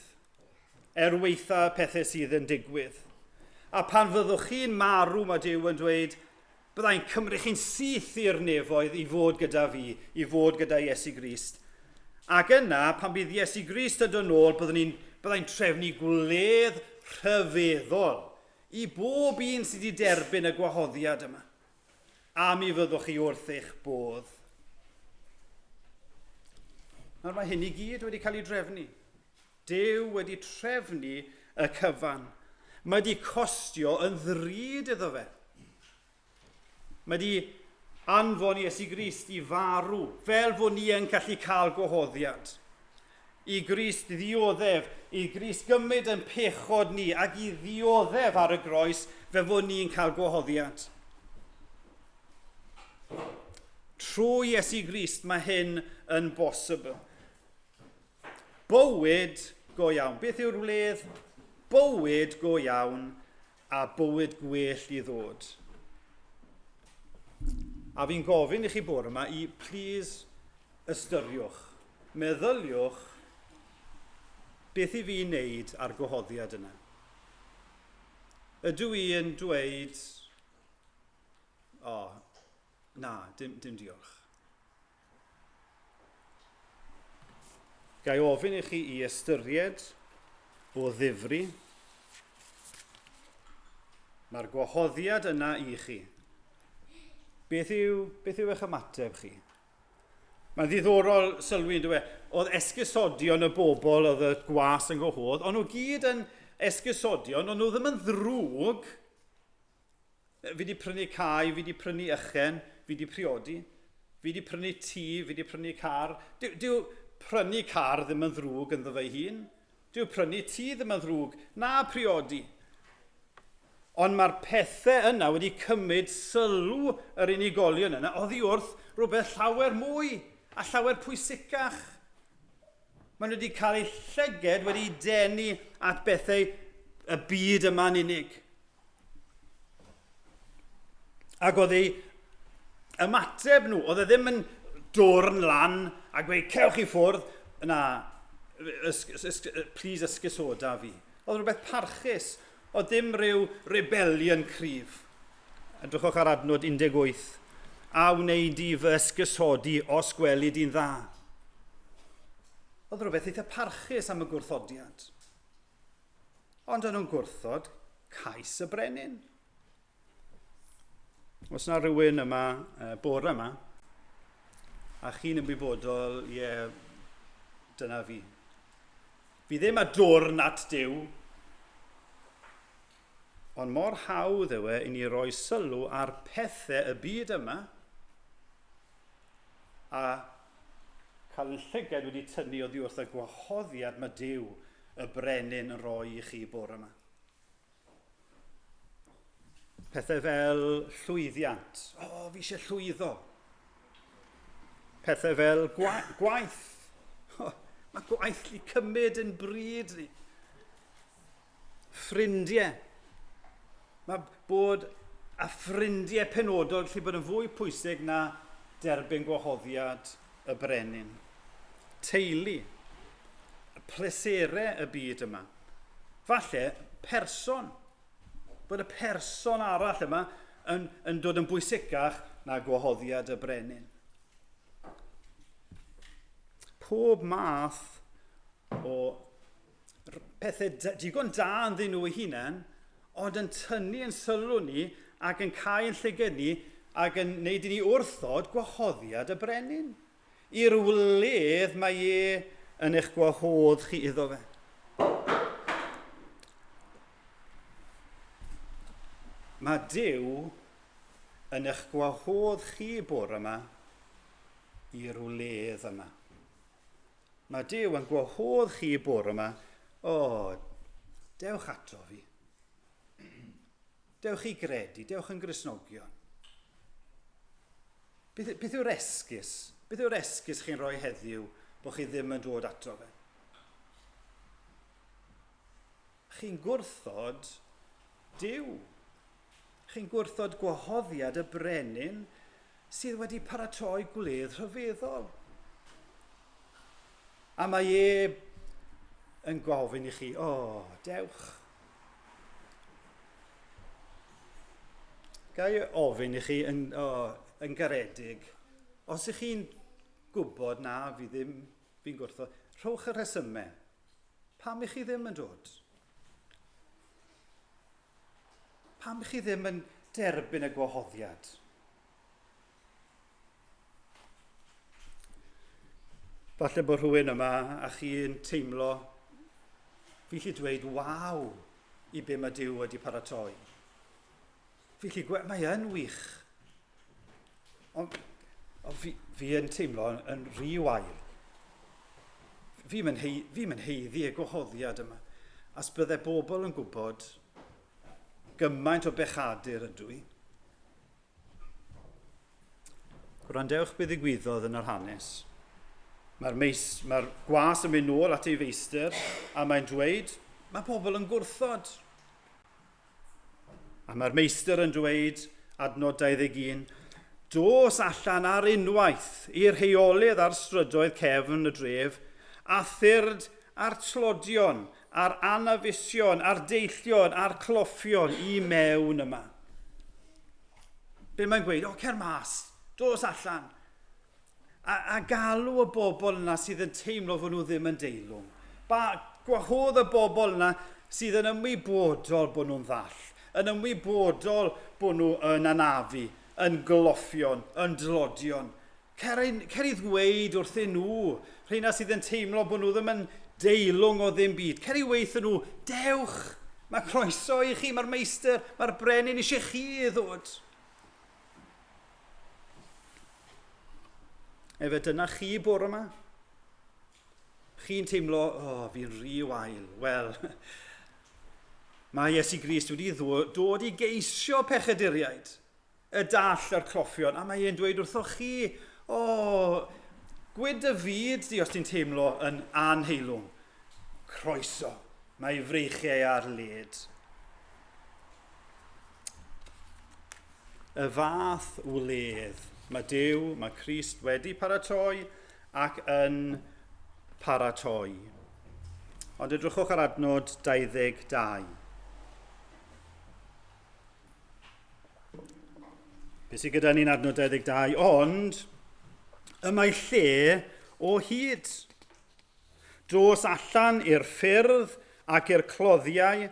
Speaker 2: er weitha pethau sydd yn digwydd. A pan fyddwch chi'n marw, mae Duw yn dweud, byddai'n cymryd chi'n syth i'r nefoedd i fod gyda fi, i fod gyda Iesu Grist. Ac yna, pan bydd Iesu Grist yn dod nôl, byddwn ni'n byddai'n trefnu gwledd rhyfeddol i bob un sydd wedi derbyn y gwahoddiad yma. A mi fyddwch chi wrth eich bodd. Nawr mae hyn i gyd wedi cael ei drefnu. Duw wedi trefnu y cyfan. Mae wedi costio yn ddrud iddo fe. Mae wedi anfon Iesu Grist i farw, fel fod ni yn gallu cael gwahoddiad. I Grist ddioddef, i Grist gymryd yn pechod ni ac i ddioddef ar y groes fe fod ni'n cael gwahoddiad. Trwy Iesu Grist mae hyn yn bosibl. Bywyd go iawn. Beth yw'r wledd? Bywyd go iawn a bywyd gwell i ddod. A fi'n gofyn i chi bore yma i please ystyriwch, meddyliwch beth i fi wneud ar gwahoddiad yna. Ydw i yn dweud, o, oh, na, dim, dim diolch. Ga i ofyn i chi i ystyried o ddifri? Mae'r gwahoddiad yna i chi. Beth yw, beth yw eich ymateb chi? Mae'n ddiddorol sylwi yn dweud, oedd esgusodion y bobl oedd y gwas yn gwahodd, ond nhw gyd yn esgusodion, ond nhw ddim yn ddrwg. Fi 'di prynu cae, fi 'di prynu ychen, fi 'di priodi, fi 'di prynu tŷ, fi 'di prynu car. Dyw, dyw prynu car ddim yn ddrwg ynddo fe'i hun. Dyw prynu tŷ ddim yn ddrwg, na priodi. Ond mae'r pethau yna wedi cymryd sylw yr unigolion yna oddi wrth rhywbeth llawer mwy a llawer pwysicach. Maen nhw wedi cael eu llyged wedi denu at bethau y byd yma'n unig. Ac oedd ei ymateb nhw, oedd e ddim yn dwrn lan a gweud, cewch i ffwrdd, na, please ysgusoda fi. Oedd rhywbeth parchus, oedd dim rhyw rebellion cryf. Edrychwch ar adnod 18. A wneud i fy ysgusodi os gweli di'n dda. Oedd rhywbeth eitha parchus am y gwrthodiad. Ond o'n nhw'n gwrthod cais y brenin. Os yna rhywun yma, bore yma, a chi'n ymwybodol, ie, yeah, dyna fi. Fi ddim a dwrn at Duw, ond mor hawdd yw e i ni roi sylw ar pethau y byd yma, a cael yn llygad wedi tynnu oddi wrth y gwahoddiad mae Duw y brenin yn rhoi i chi bore yma. Pethau fel llwyddiant. O, oh, fi eisiau llwyddo. Pethau fel gwa gwaith. Oh, mae gwaith li cymryd yn bryd ni. Ffrindiau. Mae bod a ffrindiau penodol gallu bod yn fwy pwysig na derbyn gwahoddiad y brenin. Teulu. Pleserau y byd yma. Falle person. Bod y person arall yma yn, yn dod yn bwysicach na gwahoddiad y brenin. Pob math o pethau digon da ynddyn nhw eu hunain, ond yn tynnu yn sylw ni ac yn cau yn llyged ni ac yn neud i ni wrthod gwahoddiad y brenin. I'r wledd mae e yn eich gwahodd chi iddo fe. Mae Duw yn eich gwahodd chi bore yma i'r wledd yma. Mae Duw yn gwahodd chi bore yma, o, dewch ato fi. Dewch i gredu, dewch yn Gristnogion. Beth, beth yw'r esgus? Beth yw'r esgus chi'n rhoi heddiw bod chi ddim yn dod ato fe? Chi'n gwrthod Duw. Chi'n gwrthod gwahoddiad y brenin sydd wedi paratoi gwledd rhyfeddol. A mae e yn gofyn i chi, o, oh, dewch. Ga i ofyn i chi yn, oh, yn garedig, os ych chi'n gwybod na fi ddim, fi'n gwrthod, rhowch y rhesymau. Pam ych chi ddim yn dod? Pam chi ddim yn derbyn y gwahoddiad? Falle bod rhywun yma a chi'n teimlo, fi lli dweud waw i be mae Duw wedi paratoi. Fi lli gwe, mae yn wych. Ond on fi, fi yn teimlo yn, yn rhy wael. Fi'n mynd hei, fi mynd heiddi y gwahoddiad yma. As bydde bobl yn gwybod gymaint o bechadur ydw i. Gwrandewch beth ddigwyddodd yn yr hanes. Mae'r, meis, mae'r gwas yn mynd nôl at ei feistr a mae'n dweud, mae pobl yn gwrthod. A mae'r meistr yn dweud, adnod 21, dos allan ar unwaith i'r heolydd a'r strydoedd cefn y dref, a thyrd a'r tlodion, a'r anafusion, a'r deillion, a'r cloffion i mewn yma. Be mae'n gweud? O, cer mas, dos allan. A, a galw y bobl yna sydd yn teimlo fod nhw ddim yn deilwng. Ba, gwahodd y bobl yna sydd yn ymwybodol bod nhw'n ddall, yn ymwybodol bod nhw yn anafu, yn gloffion, yn dlodion. Cer, cer i ddweud wrthyn nhw, rheina sydd yn teimlo bod nhw ddim yn deilwng o ddim byd. Cer i weithio nhw, dewch, mae croeso i chi, mae'r meistr, mae'r brenin eisiau chi i ddod. Efe dyna chi bore yma? Chi'n teimlo, o, oh, fi'n rhy wael. Wel, mae Iesu Grist wedi dod i geisio pechaduriaid, y dall a'r cloffion, a mae e'n dweud wrthoch chi, o, oh, gwyd y fyd di os ti'n teimlo yn anheilwng. Croeso, mae ei freichiau ar led. Y fath wledd mae Duw, mae Crist wedi paratoi ac yn paratoi. Ond edrychwch ar adnod 22. Be sydd gyda ni'n adnod 22? Ond y mae lle o hyd. Dos allan i'r ffyrdd ac i'r cloddiau,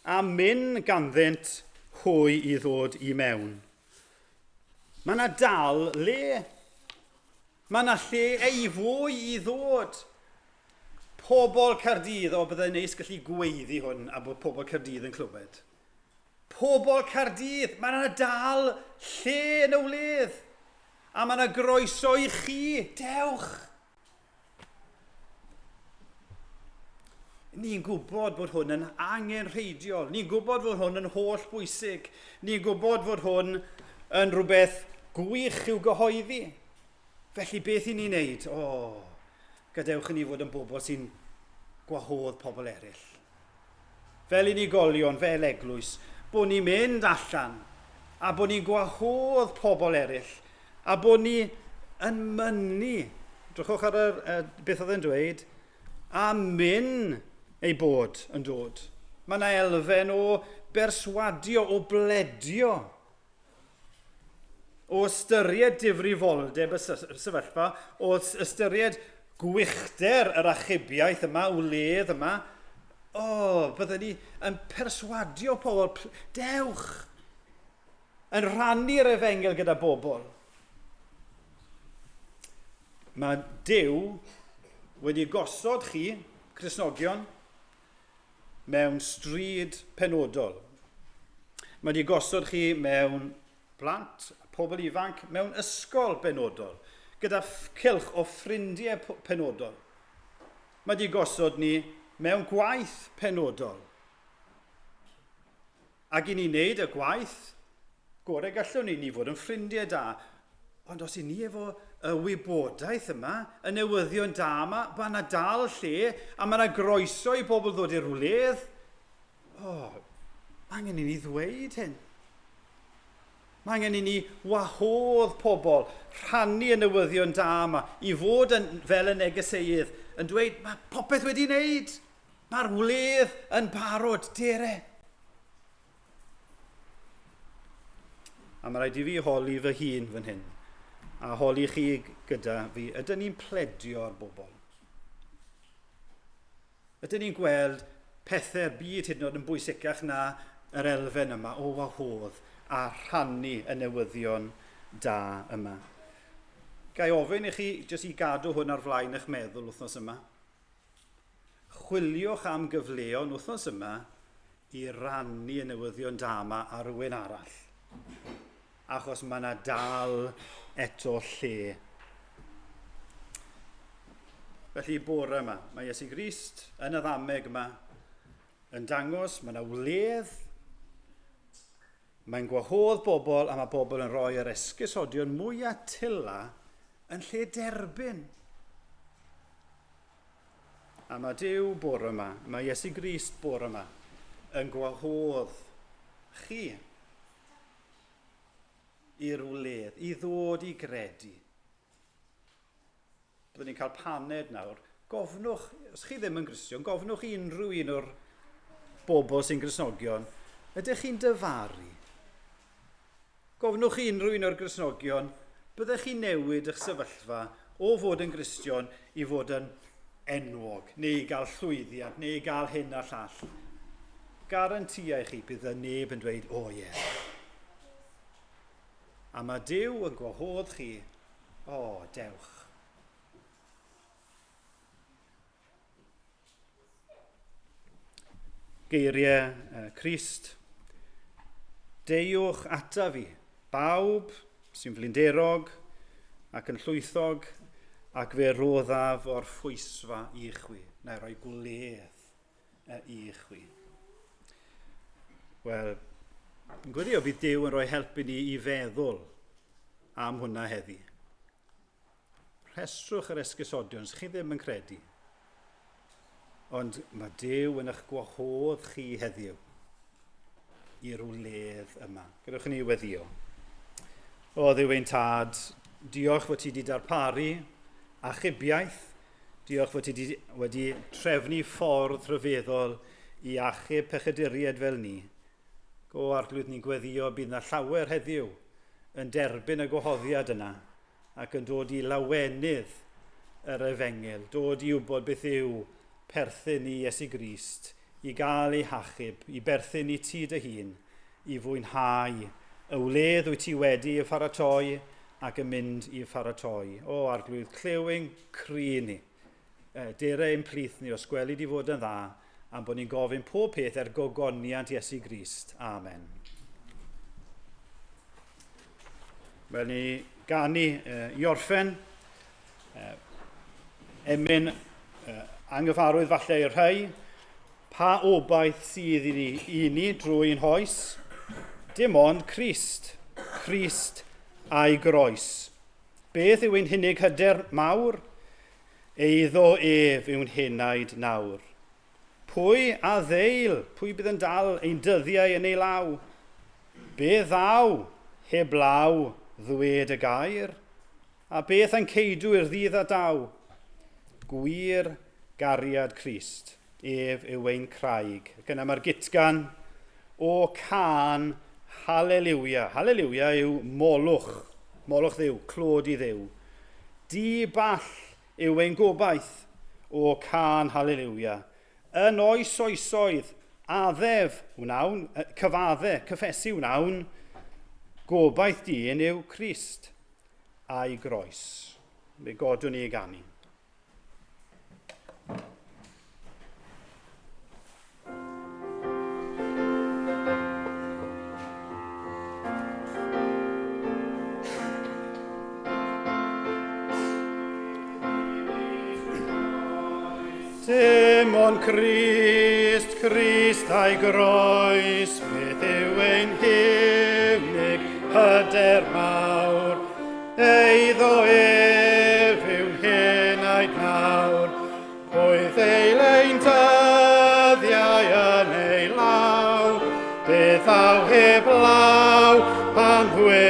Speaker 2: a myn ganddynt hwy i ddod i mewn. Mae yna dal le. Mae yna lle ei fwy i ddod. Pobl Caerdydd, o byddai'n neis gallu gweiddi hwn a bod pobl Caerdydd yn clywed. Pobl Caerdydd, mae yna dal lle yn y wledd. A mae yna groeso i chi. Dewch! Ni'n gwybod bod hwn yn angenrheidiol. Ni'n gwybod fod hwn yn holl bwysig. Ni'n gwybod fod hwn yn rhywbeth gwych i'w gyhoeddi. Felly beth i ni'n neud? O, oh, gadewch i ni fod yn bobl sy'n gwahodd pobl eraill. Fel unigolion, fel eglwys, bod ni'n mynd allan a bod ni'n gwahodd pobl eraill a bod ni yn mynnu, drychwch ar yr, beth oedd e'n dweud, a myn ei bod yn dod. Mae yna elfen o berswadio, o bledio, o ystyried difrifoldeb y sefyllfa, o ystyried gwychder yr achubiaeth yma, wledd yma, o, oh, byddwn ni yn perswadio pobl, dewch, yn rhannu'r efengyl gyda bobl. Mae Duw wedi gosod chi, Cristnogion, mewn stryd penodol. Mae wedi gosod chi mewn plant, pobl ifanc, mewn ysgol benodol, gyda cylch o ffrindiau penodol. Mae wedi gosod ni mewn gwaith penodol. Ac i ni wneud y gwaith gorau gallwn ni, ni fod yn ffrindiau da. Ond os i ni efo y wybodaeth yma, y newyddion da yma, mae yna dal lle, a mae yna groeso i bobl ddod i'r wledd. O, oh, angen i ni ddweud hyn. Mae angen i ni wahodd pobl, rhannu y newyddion da yma, i fod yn, fel y negeseuedd, yn dweud, mae popeth wedi wneud, mae'r wledd yn barod, dere. A mae rhaid i fi holi fy hun fan hyn, a holi chi gyda fi, ydyn ni'n pledio ar bobl? Ydyn ni'n gweld pethau'r byd hyd yn oed yn bwysicach na yr elfen yma o wahodd a rhannu y newyddion da yma? Ga i ofyn i chi jyst i gadw hwn ar flaen eich meddwl wythnos yma? Chwiliwch am gyfleon wythnos yma i rannu y newyddion da yma â rhywun arall. Achos mae yna dal eto lle. Felly bore yma, mae Iesu Grist yn y ddameg yma yn dangos mae yna wledd, mae'n gwahodd bobl a mae bobl yn rhoi yr esgusodion mwyaf tila yn lle derbyn. A mae Duw bore yma, mae Iesu Grist bore yma yn gwahodd chi i'r wledd, i ddod i gredu. Byddwn ni'n cael paned nawr. Gofnwch, os chi ddim yn Gristion, gofnwch i unrhyw un o'r bobl sy'n Gristnogion, ydych chi'n dyfaru? Gofnwch i unrhyw un o'r Gristnogion, byddech chi'n newid eich sefyllfa o fod yn Gristion i fod yn enwog, neu i gael llwyddiant, neu i gael hyn a llall. Garantia i chi, bydd y neb yn dweud, o oh, ie. Yeah. A mae Duw yn gwahodd chi, o, oh, dewch. Geiriau Crist. Deuwch ata fi, bawb sy'n flinderog ac yn llwythog, ac fe roddaf o'r ffwysfa i chwi. Na i roi gwledd i chwi. Wel, yn gweddio bydd Duw yn rhoi help i ni i feddwl am hwnna heddi. Rhestrwch yr esgusodion os chi ddim yn credu. Ond mae Duw yn eich gwahodd chi heddiw i'r wledd yma. Gadewch i ni weddio. O Dduw ein Tad, diolch fod ti wedi darparu achubiaeth. Diolch fod ti wedi, wedi trefnu ffordd rhyfeddol i achub pechaduriaid fel ni. Go Arglwydd, ni'n gweddio bydd na llawer heddiw yn derbyn y gwahoddiad yna ac yn dod i lawenydd yr efengyl, dod i wybod beth yw perthyn i Iesu Grist, i gael ei hachub, i berthyn i ti dy hun, i fwynhau y wledd wyt ti wedi ei pharatoi ac yn mynd i pharatoi. O, Arglwydd, clyw ein cri ni. Dere ein plith ni os gweli di fod yn dda, am bod ni'n gofyn pob peth er gogoniant Iesu Grist. Amen. Wel, ni ganu i orffen. Emyn anghyfarwydd falle i'r rhai. Pa obaith sydd i ni, i ni drwy'n hoes? Dim ond Crist, Crist a'i groes. Beth yw ein hunig hyder mawr? Eiddo ef yw'n henaid nawr. Pwy a ddeil, pwy bydd yn dal ein dyddiau yn ei law? Be ddaw heblaw ddwed y gair? A beth a'n ceidw i'r ddydd a daw? Gwir gariad Crist, ef yw ein craig. Ac yna mae'r gutgan, O cân, haleliwia. Haleliwia yw molwch, molwch Dduw, clod i Dduw. Di ball yw ein gobaith, o cân, haleliwia. Yn oes oesoedd, addef wnawn, cyfadde, cyffesu wnawn, gobaith dyn yw Crist a'i groes. Fe godwn ni i ganu. Dim ond Crist, Crist a'i groes, beth yw ein hunig hyder mawr. Eiddo ef yw'n henaid nawr, pwy ddeil ein dyddiau yn ei law, beth aw heb law pan ddweud.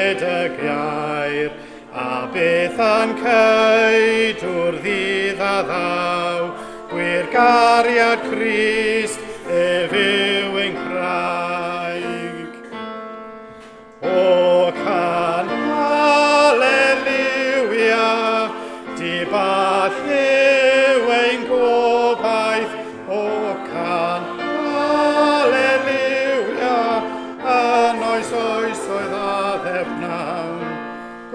Speaker 2: Gobaith a'n ceidw'r ddydd a ddaw, gwir gariad Crist ef yw ein craig. O can haleluia, di ball yw ein gobaith, o can haleluia, yn oes oesoedd a ddefnawn.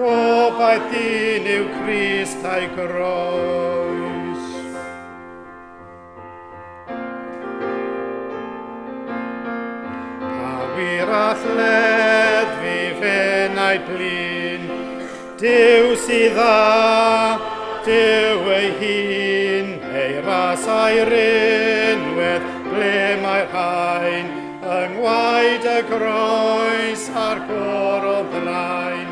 Speaker 2: Gobaith dyn yw Crist a'i groes. Pa wir all leddfu fenau blin, Duw sydd dda, Duw ei hun, ei ras a'i rinwedd, ble mae'r rhain, yng ngwaed y groes a'r goron ddrain,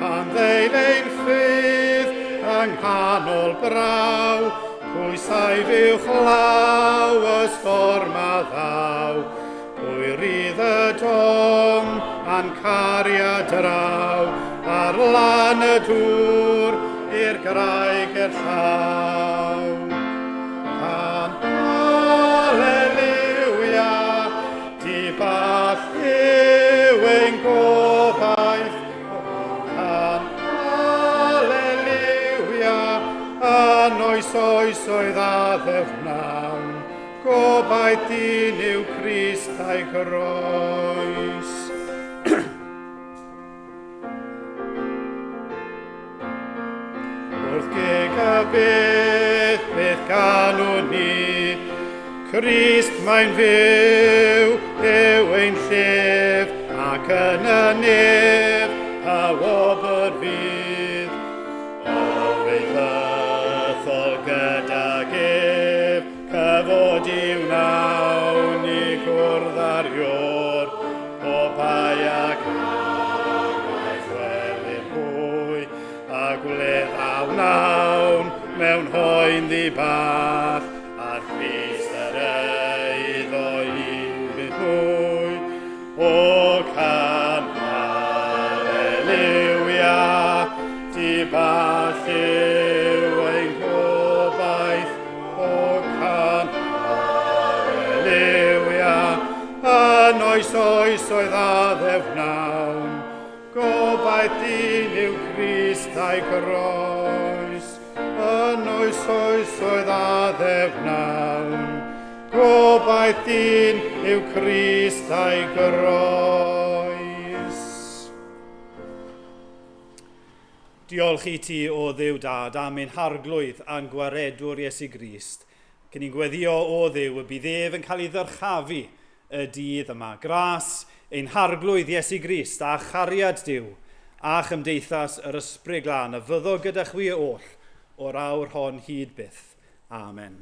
Speaker 2: pan ddeil ein ffydd yng nghanol braw, pwy saif uwchlaw y storm a ddaw, pwy rydd y dom a'n cariad draw, ar lan y dŵr i'r graig gerllaw. Can haleluia, di ball yw ein gobaith, can haleluia, yn oes oesoedd a ddefnawn, gobaith dyn yw Crist a'i groes. Wrth geg y beth, beth ganwn ni, Crist mae'n fyw, yw ein llef, ac yn y nef, pa wobr fydd. O ei fythol gydag ef, cyfod i'w wnawn i gwrdd â'r ior, pob bai ac agwaith welir hwy, a gwledd a wnawn mewn hoen ddi-ball, a'r Crist yr eiddo un bydd mwy. O can haleluia, di ball yw ein gobaith, o can haleluia, yn oes oesoedd a ddefnawn, gobaith dyn yw Crist a'i groes, yn oes oesoedd a ddefnawn, gobaith dyn yw Crist a'i groes. Diolch i ti, o Dduw Dad, am ein harglwydd a'n gwaredwr Iesu Grist. Cyn i'n gweddio o Dduw y bydd ef yn cael ei ddyrchafu y dydd yma. Gras ein harglwydd Iesu Grist a chariad Duw a chymdeithas yr Ysbryd Glân a fyddo gyda chwi oll o'r awr hon hyd byth. Amen.